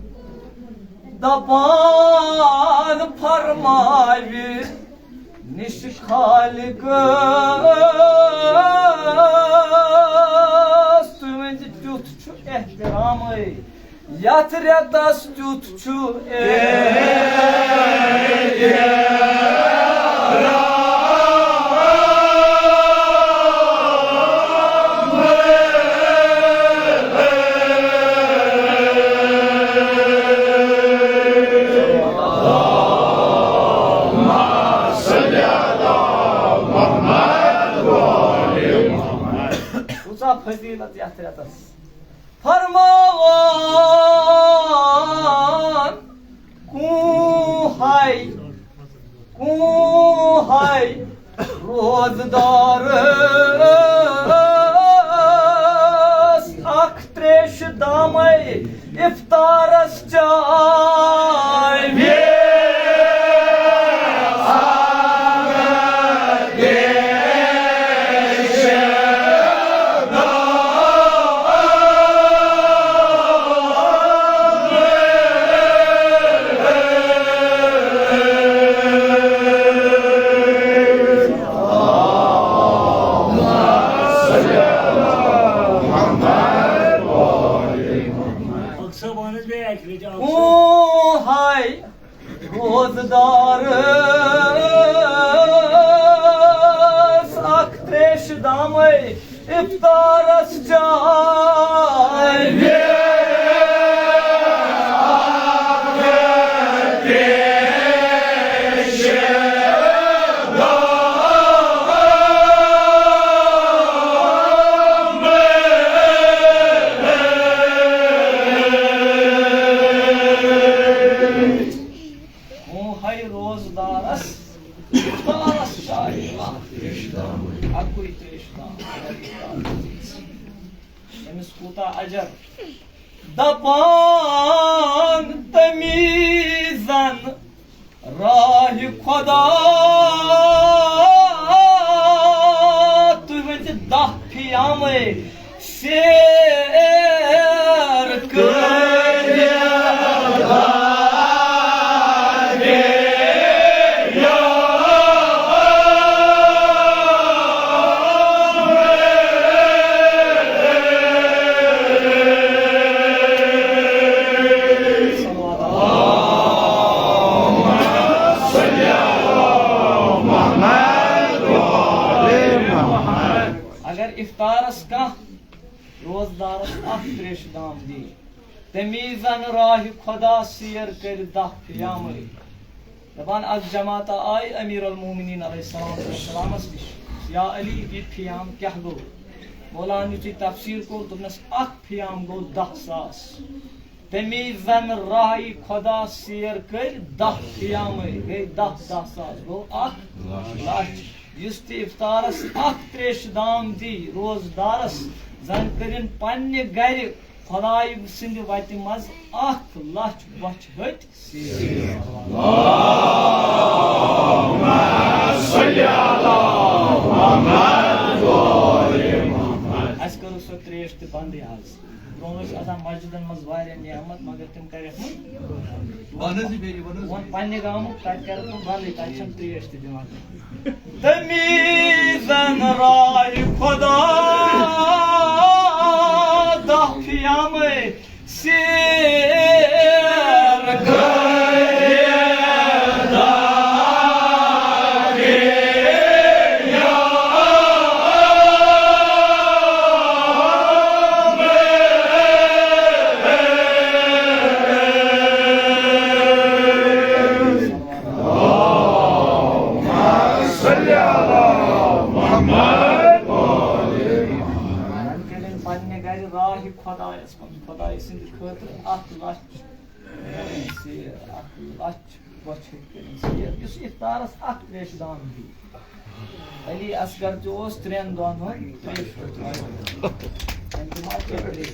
دپان فرماوِ نِش خالقس، تُہۍ ؤنۍ زِ تیُتھ چھُ احترامٕے، یتھ رٮ۪تس تیُتھ چھُ احترام۔ کۭژاہ فضیلت یتھ رٮ۪تس۔ فرماوان، کوٗہے، کوٗہے روزدارس اکھ تریش دامے افطارس چاے۔ اکھ صٲب، اہن حظ، بیٚیہِ اَکہِ لَٹہِ اکھ صٲب۔ کوٗہے روزدارس اکھ تریش دامے افطارس چاے۔ کوٗہے روزدارس افطارس چاے۔ اَکُے تریش دام۔ أمِس کوٗتاہ اجر۔ دپان تٔمی زن راہِ خۄدا، تُہۍ ؤنۍ زِ دَہ فِیامَے سیر کٔرِتھ۔ اگر افطارس کانٛہہ روزدارس اکھ تریشہِ دام دی، تٔمی زن راہِ خۄدا سیر کٔرِتھ دَہ فِیامٕے۔ دپان، اکھ جماعتہ آیہِ امیر المومنین علیہ الصلوۃ والسلامس نِش، یا علی، یہِ فِیام کیٛاہ گوٚو؟ مولانا یُتھُے تفسیر کوٚر، دوٚپنس، اکھ فِیام گوٚو دَہ ساس۔ تٔمی زن راہِ خۄدا سیر کٔرۍ دَہ فِیامٕے، گٔے دَہ، دَہ ساس گوٚو اکھ لچھ۔ یُس تہِ افطارس اکھ تریشہِ دام دی روزدارس، زن کٔرِن پننہِ گرِ خۄدایہِ سٕنٛدِ وتہِ منٛز اکھ لچھ بۄچھِ ۂٹۍ سیر۔ اَسہِ کٔرٕو سۄ تریش تہِ بنٛدٕے آز۔ برونٛہہ ٲسۍ آسان مسجدن منٛز واریاہ نعمت، مگر تِم کَرٮ۪کھ نہٕ۔ وَن حظ یہِ بیٚیہِ، وَن حظ۔ وۄنۍ پننہِ گامُک، تَتہِ کَرَکھ تِم بنٛدٕے، تَتہِ چھَنہٕ تریش تہِ دِوان۔ تٔمی زن راے خۄدا دَہ فِیامَے سیر کٔرِتھ۔ زن کٔرِن پننہِ گرِ راہِ خۄدایس منٛز، خۄدایہِ سٕنٛدِ خٲطرٕ اکھ لچھ سیر، اکھ لچھ بۄچھِ ہیٚکہِ کٔرِتھ سیر، یُس افطارس اکھ تریشہِ دام دی۔ علی اصغر تہِ اوس ترٛٮ۪ن دۄہن ہُنٛد ترٛیش ہیوٚتمُت۔ تٔمۍ تہِ ما چیٚیہِ ترٛیش؟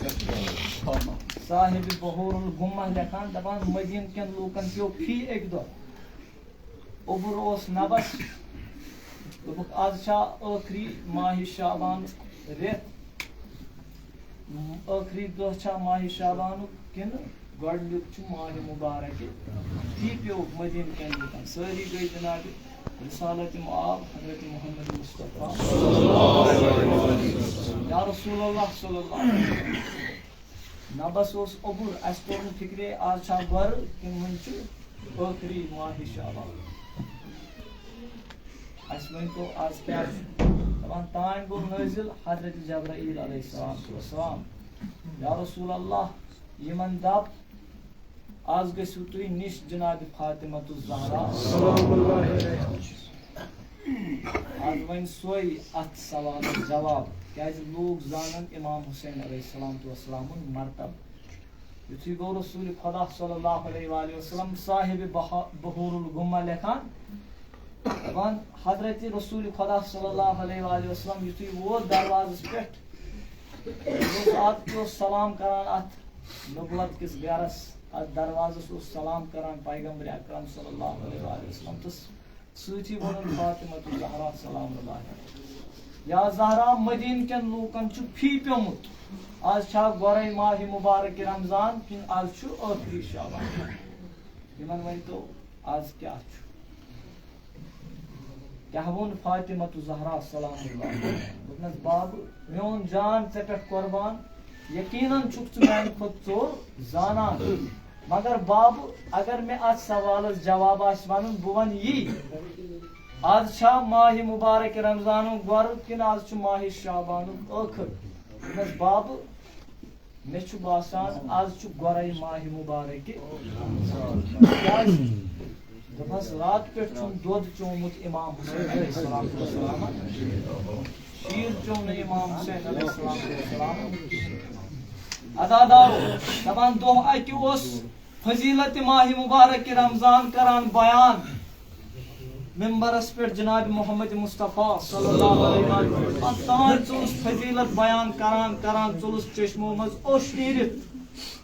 صاحب بحور الگمہ لیکھان، دپان، مدینہ کٮ۪ن لوٗکن پیوٚو فی اکہِ دۄہ۔ اوٚبُر اوس نبس۔ دوٚپُکھ، از چھا ٲخری ماہِ شعبان رٮ۪تھ؟ ٲخری دۄہ چھا ماہِ شعبانُک کِنہٕ گۄڈٕنیُک چھُ ماہِ مُبارکہِ؟ تی پیوٚو مدیٖنہٕ کٮ۪ن لوٗکن۔ سٲری گٔے جناب رسالت معاب حضرت محمد مصطفیٰ یا رسول اللہ صلی اللہ علیہ وسلم۔ نبس اوس اوٚبُر، اَسہِ توٚر نہٕ فِکرے، آز چھا گۄرٕ کِنہٕ وُنہِ چھُ ٲخری ماہِ شعبان؟ اَسہِ ؤنۍ تو، آز کیٛاہ چھُ؟ دَپان، تانۍ گوٚو نٲزِل حضرت جبرائیل علیہ السلام۔ یا رسول اللہ، یِمن دَپ، آز گٔژھِو تُہۍ نِش جناب فاطمہ الزہرا۔ آز وۄنۍ سۄے اَتھ سوالَس جواب، کیٛازِ لوٗکھ زانن امام حسین علیہ الصلوۃ والسلامُن مرتبہٕ۔ یُتھُے گوٚو رسول خدا صلی اللہ علیہ وآلہ وسلم صاحب بہا-، بحور الگمہ لیکھان، دَپان، حضرت رسول خدا صلی اللہ علیہ وآلہ وسلم یُتھُے ووت دروازس پٮ۪ٹھ، اوس اَتھ تہِ اوس سلام کران، اَتھ نبوت کِس گرس، اَتھ دروازس اوس سلام کران پیغمبر اکرم صلی اللہ علیہ وآلہ وسلم تہٕ سۭتی ووٚنُن فاطمہ الزہرا سلام اللہ علیہا، یا زہرا، مدیٖنہٕ کٮ۪ن لوٗکن چھُ فی پیوٚمُت، آز چھا گۄرے ماہِ مُبارک رمضان کِنہٕ آز چھُ ٲخری شعبان؟ یِمن ؤنۍ تو، آز کیٛاہ چھُ؟ کیٛاہ ووٚن فاطمہ الزہرا سلام اللہ علیہا؟ دوٚپنس، بابہٕ، میون جان ژےٚ پٮ۪ٹھ قربان، یقیناً چھُکھ ژٕ میانہِ کھۄتہٕ ژوٚر زانان۔ مگر بابہٕ، اگر مےٚ اتھ سوالس جواب آسہِ ونُن، بہٕ ونہٕ یی، از چھا ماہِ مبارک رمضانُک گۄرٕ کِنہٕ از چھُ ماہِ شعبانُک ٲخر؟ دوٚپنس، بابہٕ، مےٚ چھُ باسان، از چھُ گۄرے ماہِ مبارک۔ کیٛازِ؟ دوٚپہَس، راتہٕ پٮ۪ٹھ چھُم دۄد چومُت امام حسین علیہ الصلوۃ والسلام۔ شیٖر چوٚم نہٕ امام حسین علیہ الصلوۃ والسلام۔ عزادارو، دَپان، دۄہ اَکہِ اوس فضیلت ماہِ مبارک رمضان کران بیان ممبرس پٮ۪ٹھ جناب محمد مصطفیٰ صلی اللہ علیہ وسلم۔ پتہٕ تام ژوٚلُس فضیلت بیان کران کران ژوٚلُس چشمو منٛز اوٚش نیٖرِتھ۔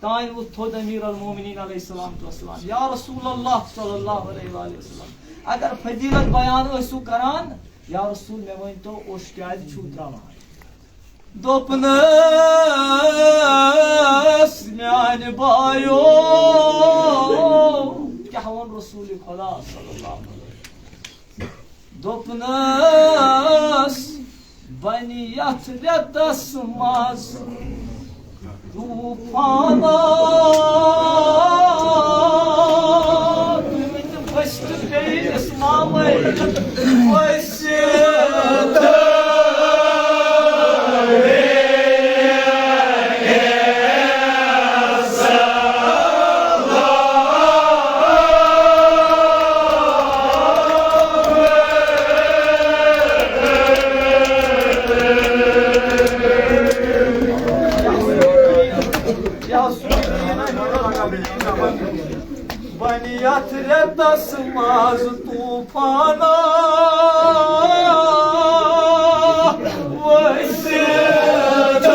تانۍ ووٚتھ تھوٚد امیر المومنین علیہ الصلوۃ والسلام، یا رسول اللہ صلی اللہ علیہ وآلہ وسلم، اگر فضیلت بیان ٲسِو کران، یا رسول، مےٚ ؤنۍ تو، اوٚش کیٛازِ چھُو تراوان؟ دوٚپنَس، میانہِ بایو، کیٛاہ ووٚن رسول خدا صلی اللہ علیہ وسلم؟ دوٚپنَس، بنہِ یَتھ رٮ۪تَس منٛز طوٗفانہ۔ تُہۍ ؤنِو، ؤسِتھ پیٚیہِ اِسلامٕے، ؤسِتھ۔ بنہِ یَتھ رٮ۪تَس منٛز طوٗفانہ ؤسِتھ۔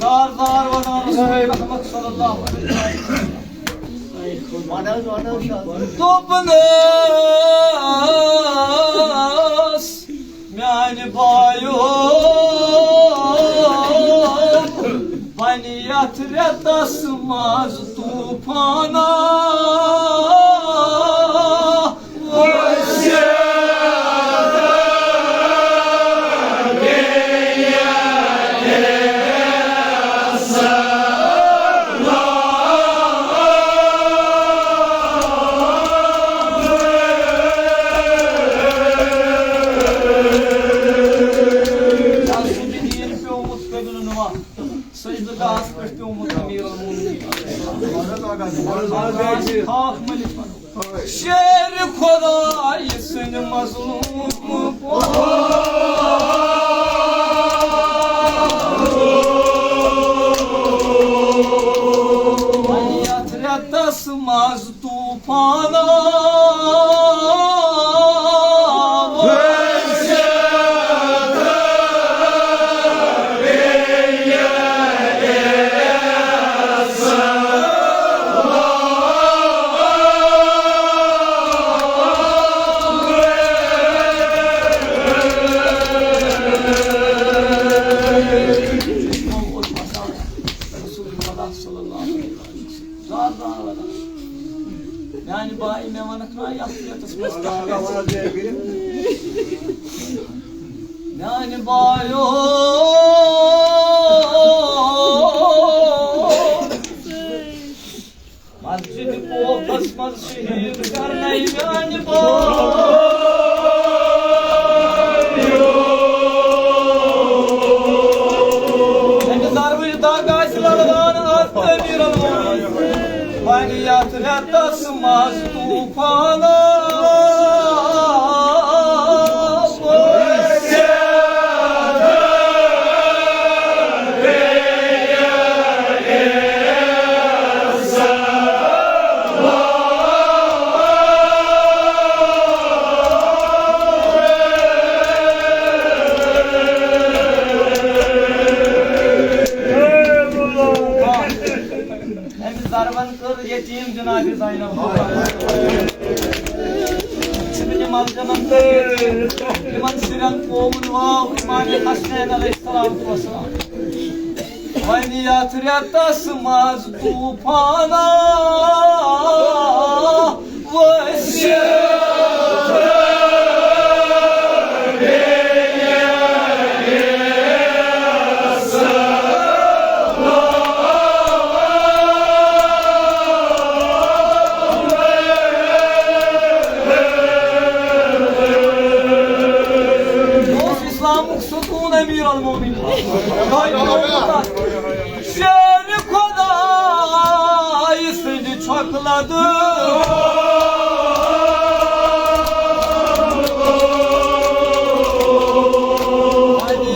زار زار وَنان رسول رحمت صلی اللہ علیہ وسلم۔ دوٚپنَس، میانہِ بایو، بنہِ یَتھ رٮ۪تَس منٛز طوٗفانہ۔ سجدٕ گاہس پٮ۪ٹھ پیومُت امیر المومنین۔ خاک شیر خدای سٕنٛدۍ مظلوم۔ یتھ رٮ۪تس منٛز طوفان آو۔ رسول اللہ صلی اللہ علیہ وسلم۔ زار زار ونان۔ میانہِ بایہِ، مےٚ ونکھ نا یتھ ریتس منٛز کانٛہہ گژھِ؟ میانہِ بایو، مسجد کوفس منٛز شہید کرنَے میانہِ بایو۔ أمِس ضربٕچ دگ آسہِ لڑان از تہِ امیر المومنین۔ وۄنۍ یتھ رٮ۪تس منٛز طوفان آو۔ أمِس ضربن کٔر یتیٖم جناب زینب۔ ابن ملجمن کٔر یتیٖم۔ یِمن شُرٮ۪ن پووُن واو امام حسنین علیہ الصلوۃ والسلام۔ وۄنۍ یتھ رٮ۪تس منٛز طوفان آو۔ یہِ اوس اسلامُک ستوٗن امیر المومنین۔ شیر خدای سٕنٛدِ چھۄکہٕ لدٕ۔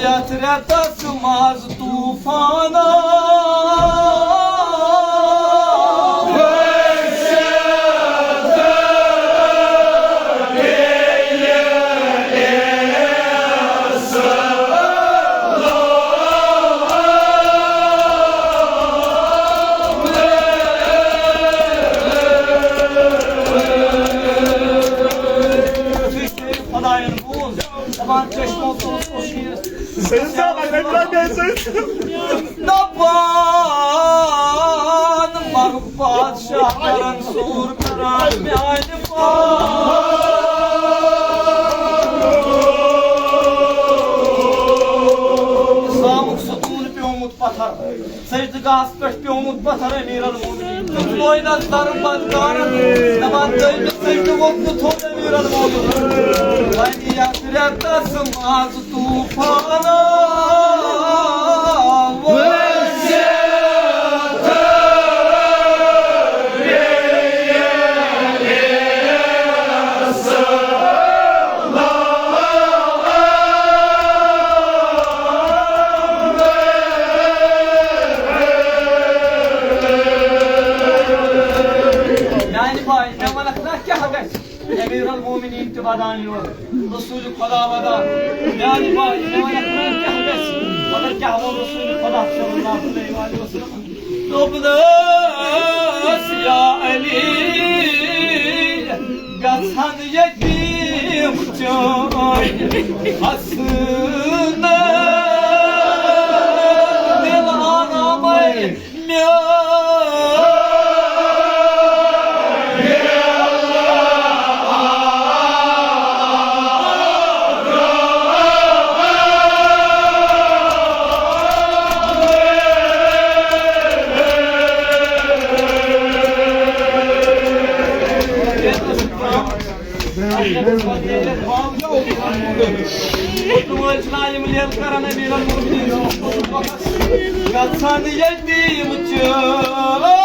یتھ رٮ۪تس منٛز طوفان آو۔ خدایَن بوٗز، دَپان چشمو تُل کٔشیٖرَس۔ دَپان مَرُک بادشاہ کَرَن سوٗر کَران میٛانہِ پاو۔ اِسلامُک ستوٗن پیوٚمُت پَتھر۔ سجدگاہس پٮ۪ٹھ پیومُت پتھر امیر المومنین۔ تہٕ تروے نظر بدکارن، دپان تٔمۍ سجدٕ ووٚتھ بہٕ تھوٚد امیر المومنین۔ وۄنۍ یتھ رٮ۪تس منٛز طوفان آو۔ میانہِ بایہِ، مےٚ وَنَکھ نا کیٛاہ گژھِ؟ امیر المومنین تہِ ودان یورٕ، رسول خدا ودان۔ میانہِ بایہِ، مےٚ وَنَکھ نا کیٛاہ گژھِ؟ مگر کیٛاہ ووٚن رسول خدا صلی اللہ علیہ وسلم؟ دوٚپنَس، یا علی، گژھن یتیٖم چٲنۍ حسنہٕ دِل آرامَے میٛٲنۍ۔ گژھن یتیٖم چٲنۍ۔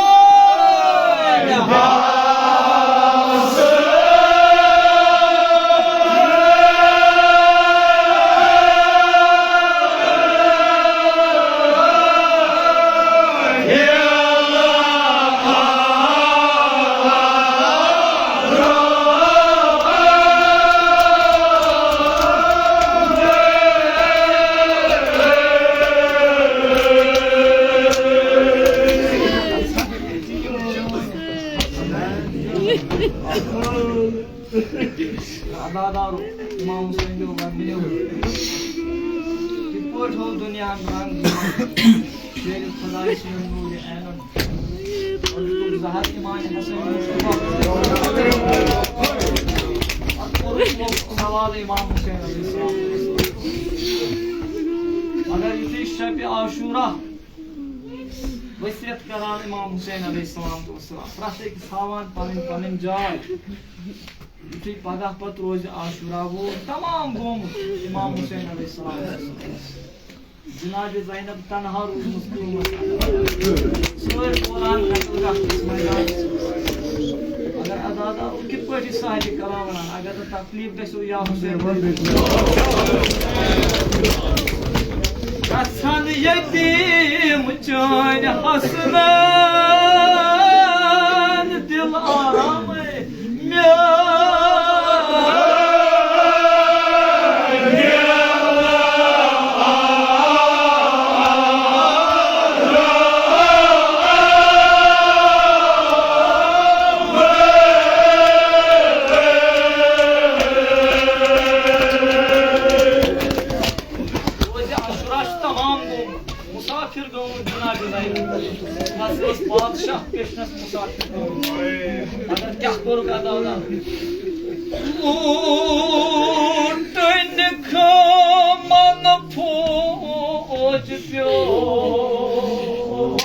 عزادارو، امام حسین دیو وننہٕ یوت۔ کِتھ پٲٹھۍ ہوو دُنیاہن رنگ شیرِ خدایہِ سُنٛد نوٗرِ عینن۔ اور دیُتُکھ زہر امام حسین مصطفیٰ۔ اور کوٚرُکھ سوال امام حسین علیہ السلام۔ مگر یُتھُے شبِ عاشورہ وصیت کران امام حسین علیہ السلام، پرٛٮ۪تھ أکِس ہاوان پنٕنۍ پنٕنۍ جاے۔ یُتھُے پگاہ پتہٕ روزِ عاشورہ وول، تمام گوٚمُت امام حسین علیہ السلام۔ جناب زینب تنہا روٗزمٕژ قۭمت۔ سٲرۍ قرآن قتل گژھنس میدانس منٛز۔ اگر عزادارو کِتھ پٲٹھۍ یہِ سہلہِ کلام ونان، اگر نہٕ تکلیف گژھیو یا حسین۔ گژھن یتیٖم چٲنۍ حسنین دل آرامے۔ روزِ عاشورہ چھُ تمام گوٚمُت، مسافر گوٚمُت جناب زینب۔ بس ٲس پادشاہ پیشنس مسافر گوٚمُت۔ مگر کیٛاہ کوٚرُکھ ادا ادا؟ لوٗٹن خٲمن فوج پیوٚو۔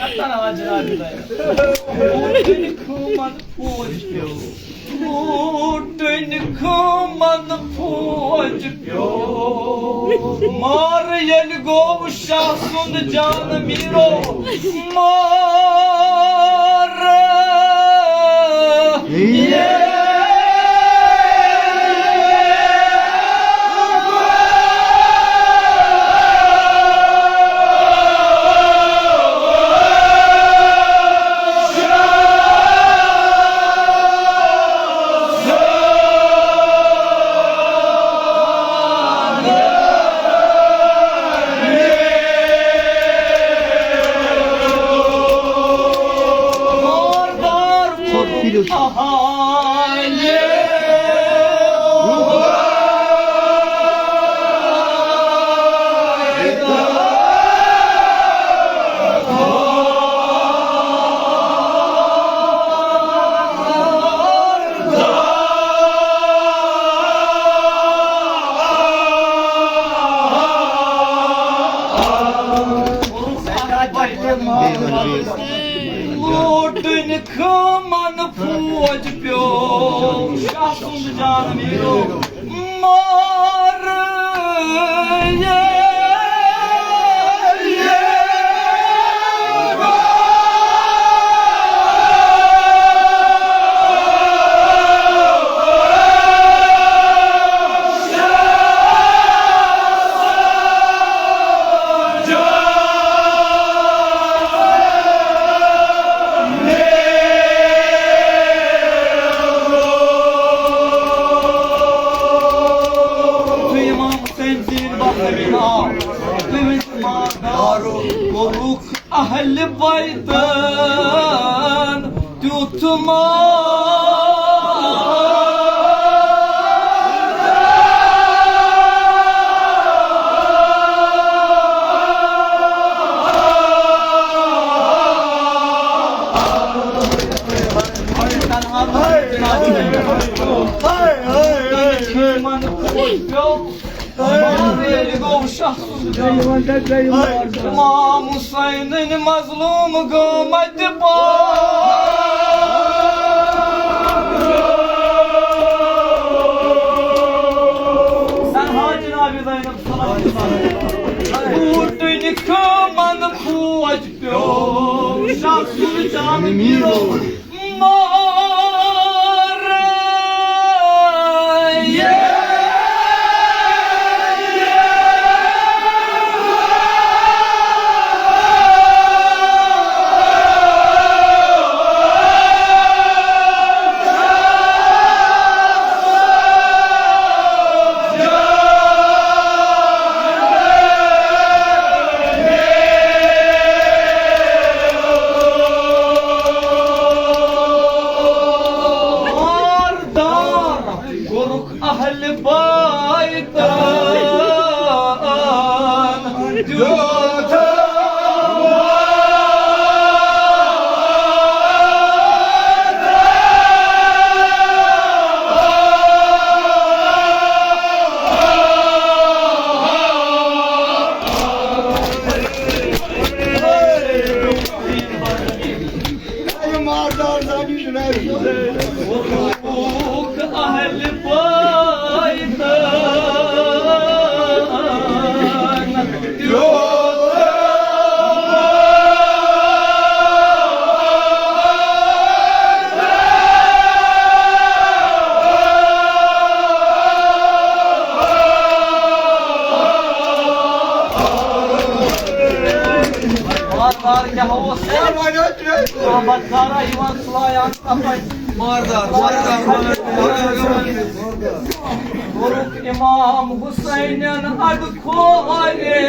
اتن آ جناب زینب۔ لوٗٹن خٲمن فوج پیوٚو۔ لوٗٹن خٲمن فوج پیوٚو۔ مار ییٚلہِ گوٚو شاہ سُنٛد جان میٖرو۔ مار ییٚلہِ لوٗٹن خٲمن فوج پیوٚو شاہ سُنٛد جان میٖرو۔ مار یُتھُے امام حسین زیٖنۍ بخت أمیٖن آو، تٔمِس ماردارو کوٚرُکھ اہلِ بیتن تیُتھ مار۔ امام حسینٕنۍ مظلوم گٲمٕتۍ پار۔ سنہا جناب زینب سلام۔ اوٗٹٕنۍ خٲمن فوج پیوٚو شاہ سُلطان میٖرو۔ مار۔ اہل پایتن۔ بار بار کیٛاہ اوس؟ احمد زارا یِوان سُلایان اَپَزِ۔ باردار، باردار، باردار۔ کوٚرُکھ امام حسینن اڈ کھورے۔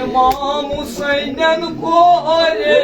امام حسینن کورے۔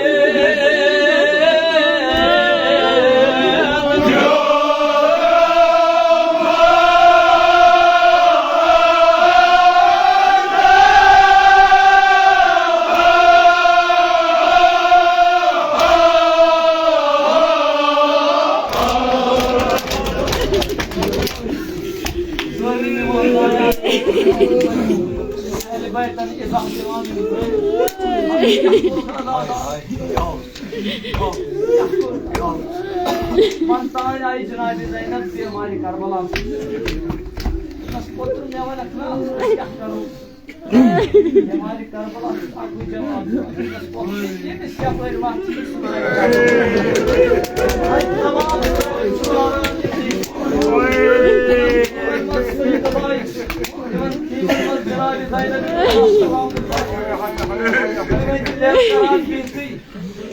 من تانۍ آیہِ جناب زینب بیمارِ کربلا۔ بس پوٚتُن مےٚ وَنَکھ نا، أسۍ کیٛاہ کرو؟ بیمارِ کربلا چھُ اَکُے جواب۔ بس پوٚتُن ییٚمِس یَپٲرۍ وَتھ چھِ، سُہ تمام۔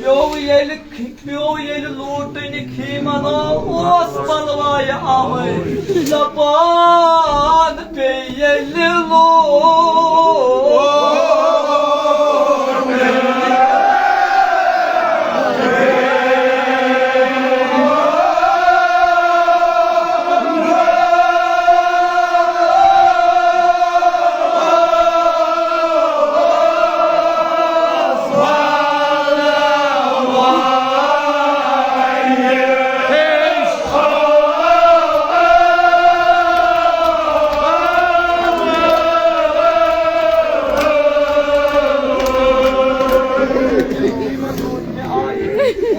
پیوٚو ییٚلہِ، پیوٚو ییٚلہِ لوٗٹٕنۍ خیٖمن اوس بلوایہِ آمٕتۍ۔ دپان پیٚیہِ ییٚلہِ لوٗٹٕنۍ۔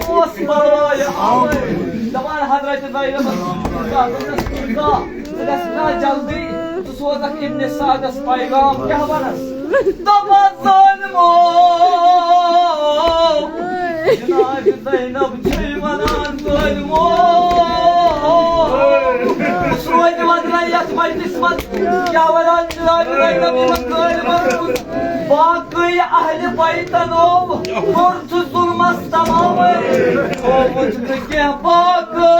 اوس بلوایہِ آمٕتۍ۔ دپان حضرت زینبس، ژٕ گژھ نا جلدی، ژٕ سوزکھ ابن سعدس پیغام، کیٛاہ ونس؟ دپان ظٲلمو، جناب زینب چھے ونان ظٲلمو۔ سُہ روزِ وۄنۍ یتھ مجلس منٛز، کیٛاہ ونان جناب زینب یِمن ظٲلمن کُن؟ باقٕے اہلِ بیتن کوٚر ظلمس تمامے، تھووُتھ نہٕ کینٛہہ باقٕے۔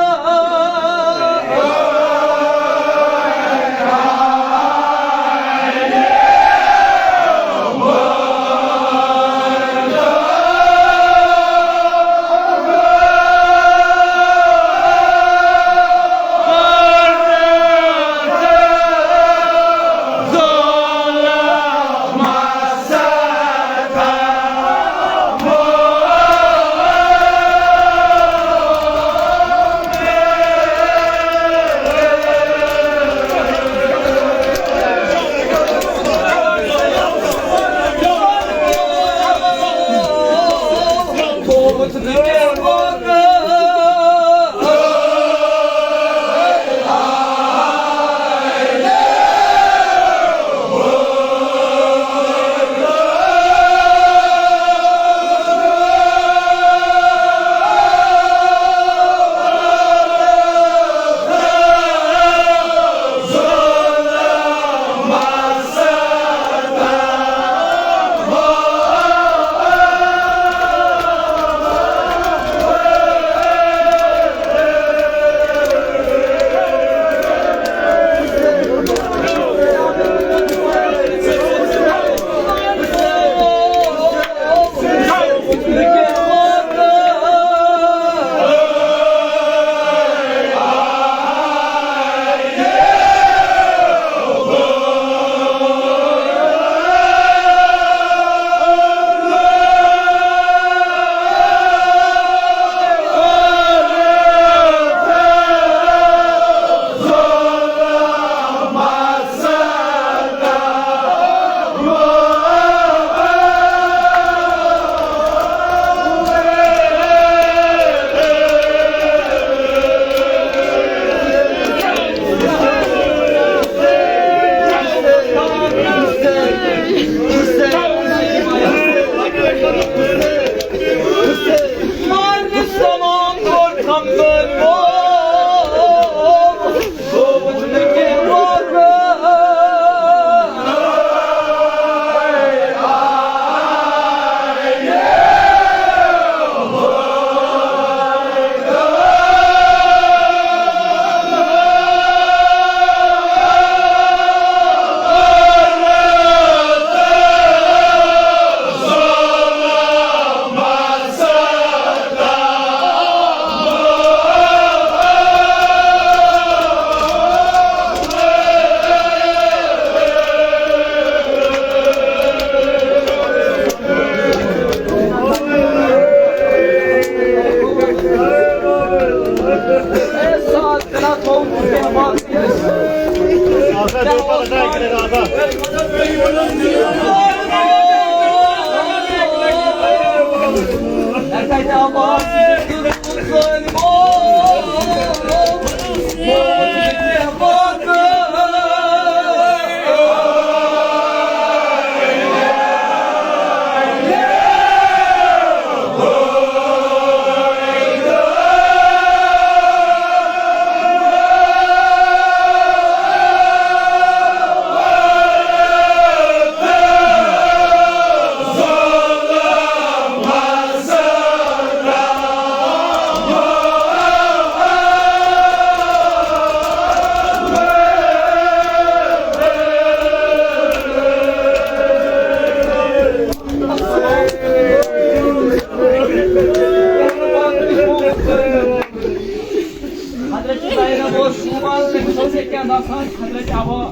حضرت زینب اوس شوٗبان، تٔمِس اوس ییٚتہِ کیٛاہ باسان، حضرت عبا۔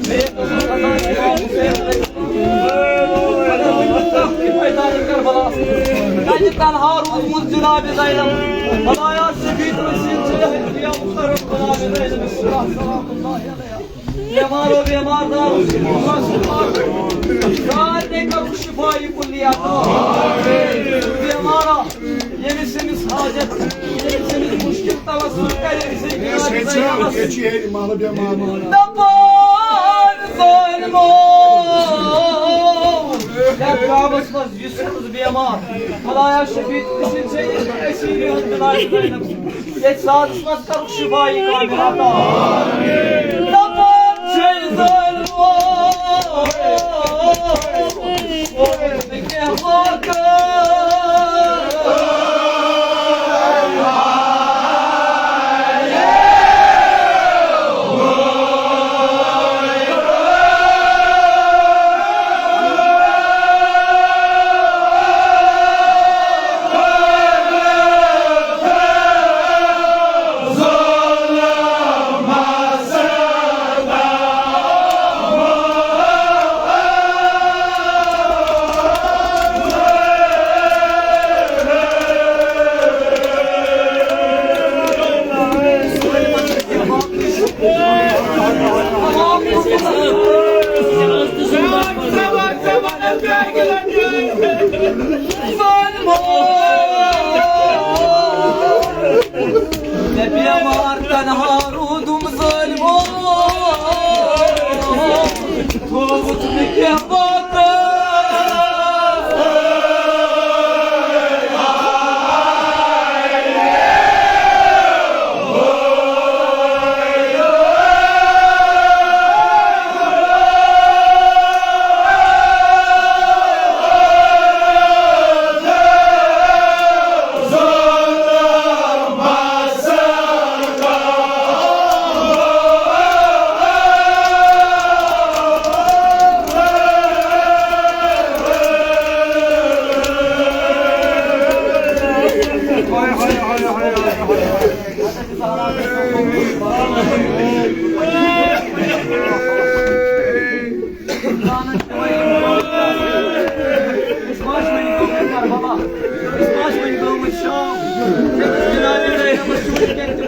بیٚیہِ اوس آسان امام حسین۔ اگر وۄنۍ پتہٕ کانٛہہ تہِ فٲیدٕ آیہِ کربلاہَس منٛز۔ کَتہِ تنہا روٗدمُت جناب زینب۔ خدایا شفیع تہٕ وسیٖل چھِ یہِ ہدیہ مُقرر جناب زینب صغریٰ سلام اللہ علیہا۔ بیمارو بیمار دارو، سارنٕے کٔرِو شفا یہِ کُلِیات۔ بیمارا، ییٚمِس ییٚمِس حاجت، ییٚمِس ییٚمِس مُشکِل توسل کرِ، أمِس ہیٚکہِ علاج زینبس۔ دَپان ظٲلمو، یَتھ گامَس منٛز یُس یُس بیمار، خدایا شفیع تٔمِس ہیٚکہِ أسۍ یہِ علاج زینب۔ ییٚتہِ سازس منٛز کَرُکھ شِفا یہِ کامِل عطا۔ دَپان چھِ ظٲلمو، کینٛہہ واقعہٕ۔ مےٚ بیمار تنہا روٗدُم ظٲلمو، تھووُتھ نہٕ کینٛہہ وعدٕ۔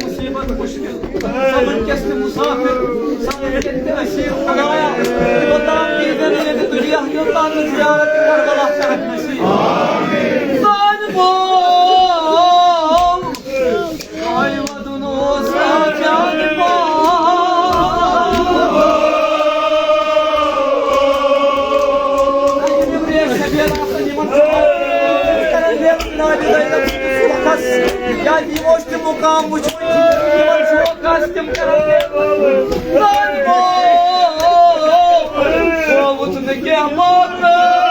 مُصیٖبت مُشکِل، سمن کِس تہِ مُسافِر، سمن کِس تہِ اسیٖر خدایا، توٚتام دیٖزٮ۪ن ییٚتہِ دُنیا، یوٚتام نہٕ زیارت کربلا کرکھ نصیٖب۔ ظالمو، آے ودُن اوس راجا۔ یا یِمو چھُ مُقام وٕچھمُت، یِمن چھُ اوقاف تِم کران۔ ظالمو، تھووُتھ نہٕ کینٛہہ موقعہٕ۔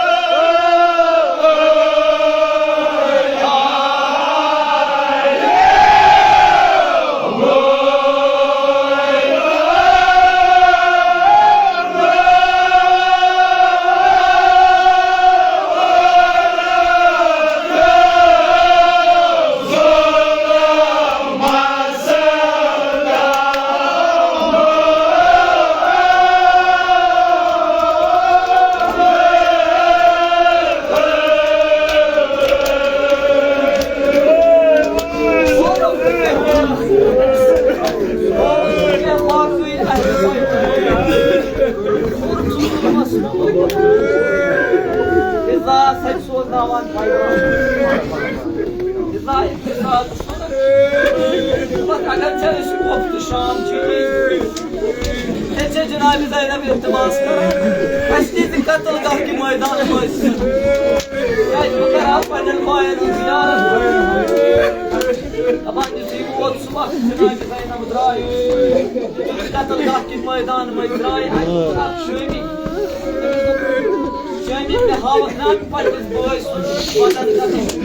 شام چھِ یِوان۔ تیٚلہِ چھےٚ جناب زینب التماس کران، اَسہِ دِیِو قتل گاہ کہِ مٲدانہٕ منٛز۔ کیٛازِ بہٕ کرٕ ہا پننٮ۪ن بایَن ہٕنٛز زیارت۔ دَپان، یُتھُے ووت صُبح، جناب زینب درٛاے قتل گاہ کہِ مٲدانہٕ منٛز، درٛاے اَتہِ اکھ شٲمی۔ شٲمی، مےٚ ہاوَکھ نا پننِس بٲے سُنٛد بدن کَتٮ۪تھ چھُ؟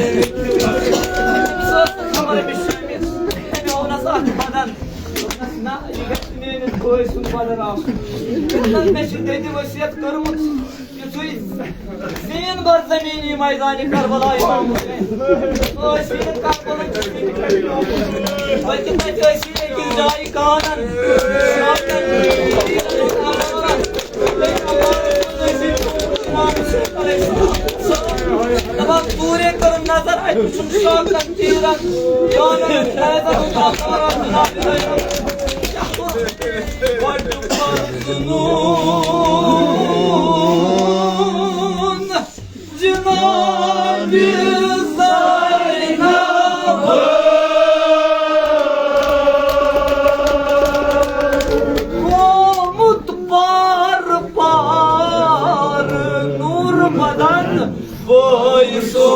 أمِس ٲس نہٕ خبر أمِس شٲمِس، أمۍ ہوونَس اَتھ بدن۔ دوٚپنَس، نہ، یہِ گژھِ نہٕ میٛٲنِس بٲے سُنٛد بدن آسُن۔ دوٚپنَس، مےٚ چھِ دٮ۪دِ ؤصیت کٔرمٕژ، یُتھُے زیٖن بر زمینی میدانِ کربلا امام حسین۔ سُہ ٲسۍ نہٕ کربلٕکۍ، بلکہِ تَتہِ ٲسۍ أکِس جایہِ کانن، شاکن، دَپان، ژوٗرے کٔرٕن نظر، اَتہِ وٕچھُن شاکن، تیٖرن، کانن، فیضن، جناب زینب۔ گۄڈٕ پرزٕنُن جناب زینب۔ گومُت پار پار نور بدن وٲے سو۔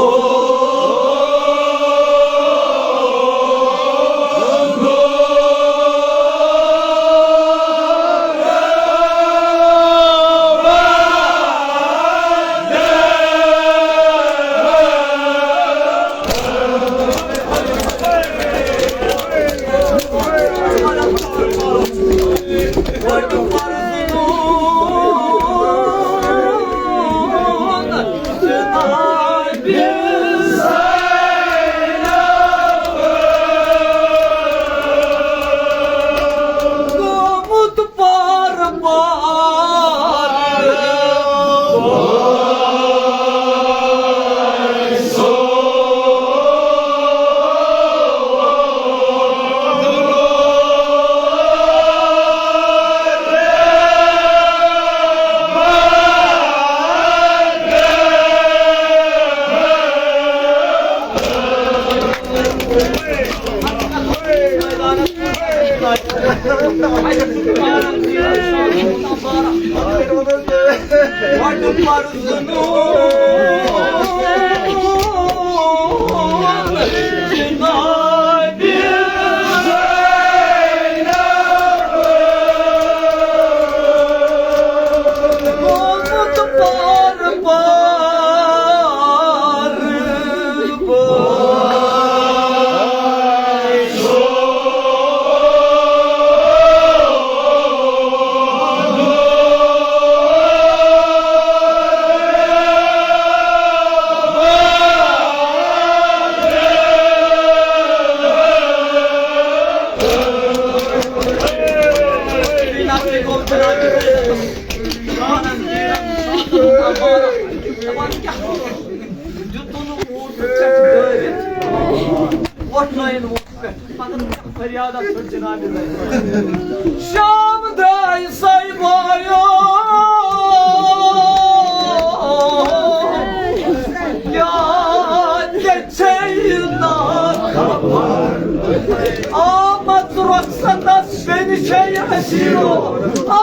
دِتُن اوٗٹ پٮ۪ٹھ دٲرِتھ، وۄٹھ لٲیِن اوٗٹ پٮ۪ٹھ، پَتہٕ فریاد اَتھ پٮ۪ٹھ جنابِ زینب۔ شام درٛاے سایہِ بایو، یاد کیٛاہ چھے نا خبر؟ آمد رۄخصتس بیٚنہِ چھے اسیٖرو۔ آ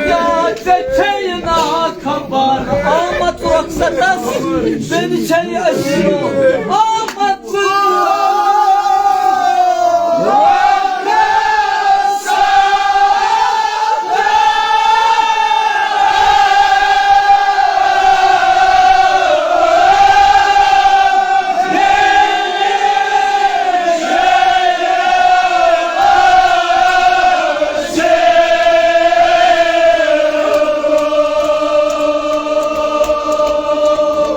یا ژےٚ چھے نا خبر، آمد رۄخصتس، بیٚنہِ چھے أسۍ آمد۔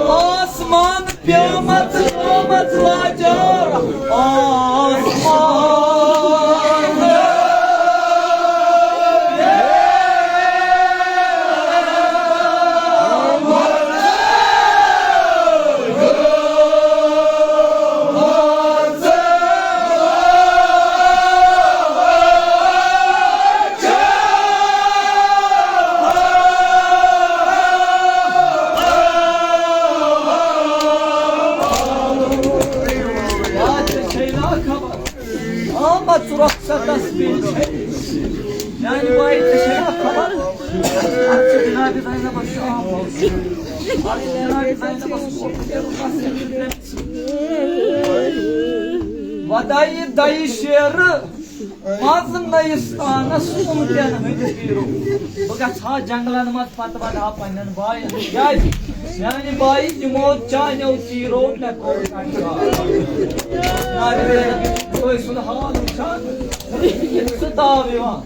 آسمان پیومت، پیومت لاجا آسمان۔ آمد رۄخصتس بیٚیہِ چھے۔ میانہِ بایہِ، ژےٚ چھے نا خبر؟ اتھ چھُ جناب زینبس چھُ آمُت۔ اتھ چھُ جناب زینبس کوٚرمُت۔ ودایہِ دَیہِ شیرٕ منٛز نٔیِس تانس اُمتٮ۪ن ہٕنٛدِ پیٖرو۔ بہٕ گژھٕ ہا جنگلن منٛز، پتہٕ ونہٕ ہا پننٮ۪ن باین۔ کیازِ؟ میانہِ بایہِ، یِمو چانیو تیٖرو مےٚ کوٚر کنگال۔ نارِ زینب، تُہۍ سُنٛد حال وٕچھان، سُہ تاو یِوان۔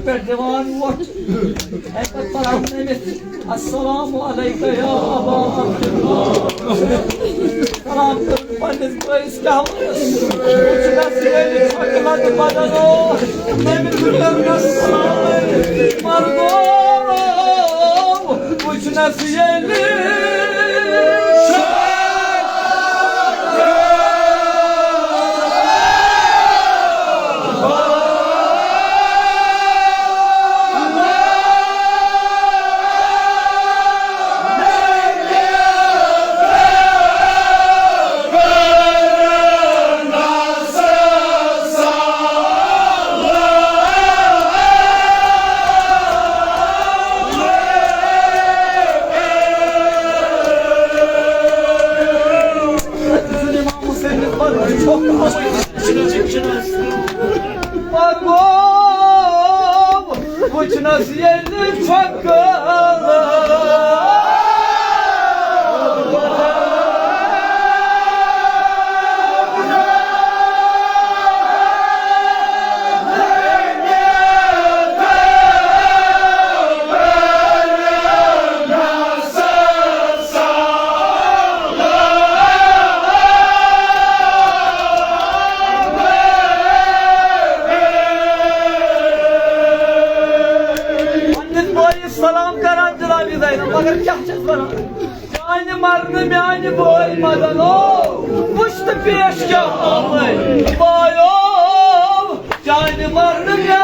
پٮ۪ٹھ دِوان ووٹ۔ اَمہِ پَتہٕ پَران أمِس، "السلام علیکم یا ابا عبداللہ۔" سلام کٔرِتھ پنٛنِس بٲیِس کیٛاہ وَنَس؟ وٕچھُنَس ییٚلہِ چھۄکہٕ لَتہِ بدن اوس، تٔمۍ کٔرنَس سلام۔ مَرگو وٕچھُنَس ییٚلہِ پَکو وٕچھنَس ییٚلہِ چھۄکہٕ۔ پننِس بٲیِس سلام کران جنابی زینب، مگر کیٛاہ چھَس وَنان؟ چانہِ مرنہٕ میانہِ بٲے مدنو، وٕچھ تہٕ پیش کیٛاہ آمٕے بایو۔ چانہِ مرنہٕ میانہِ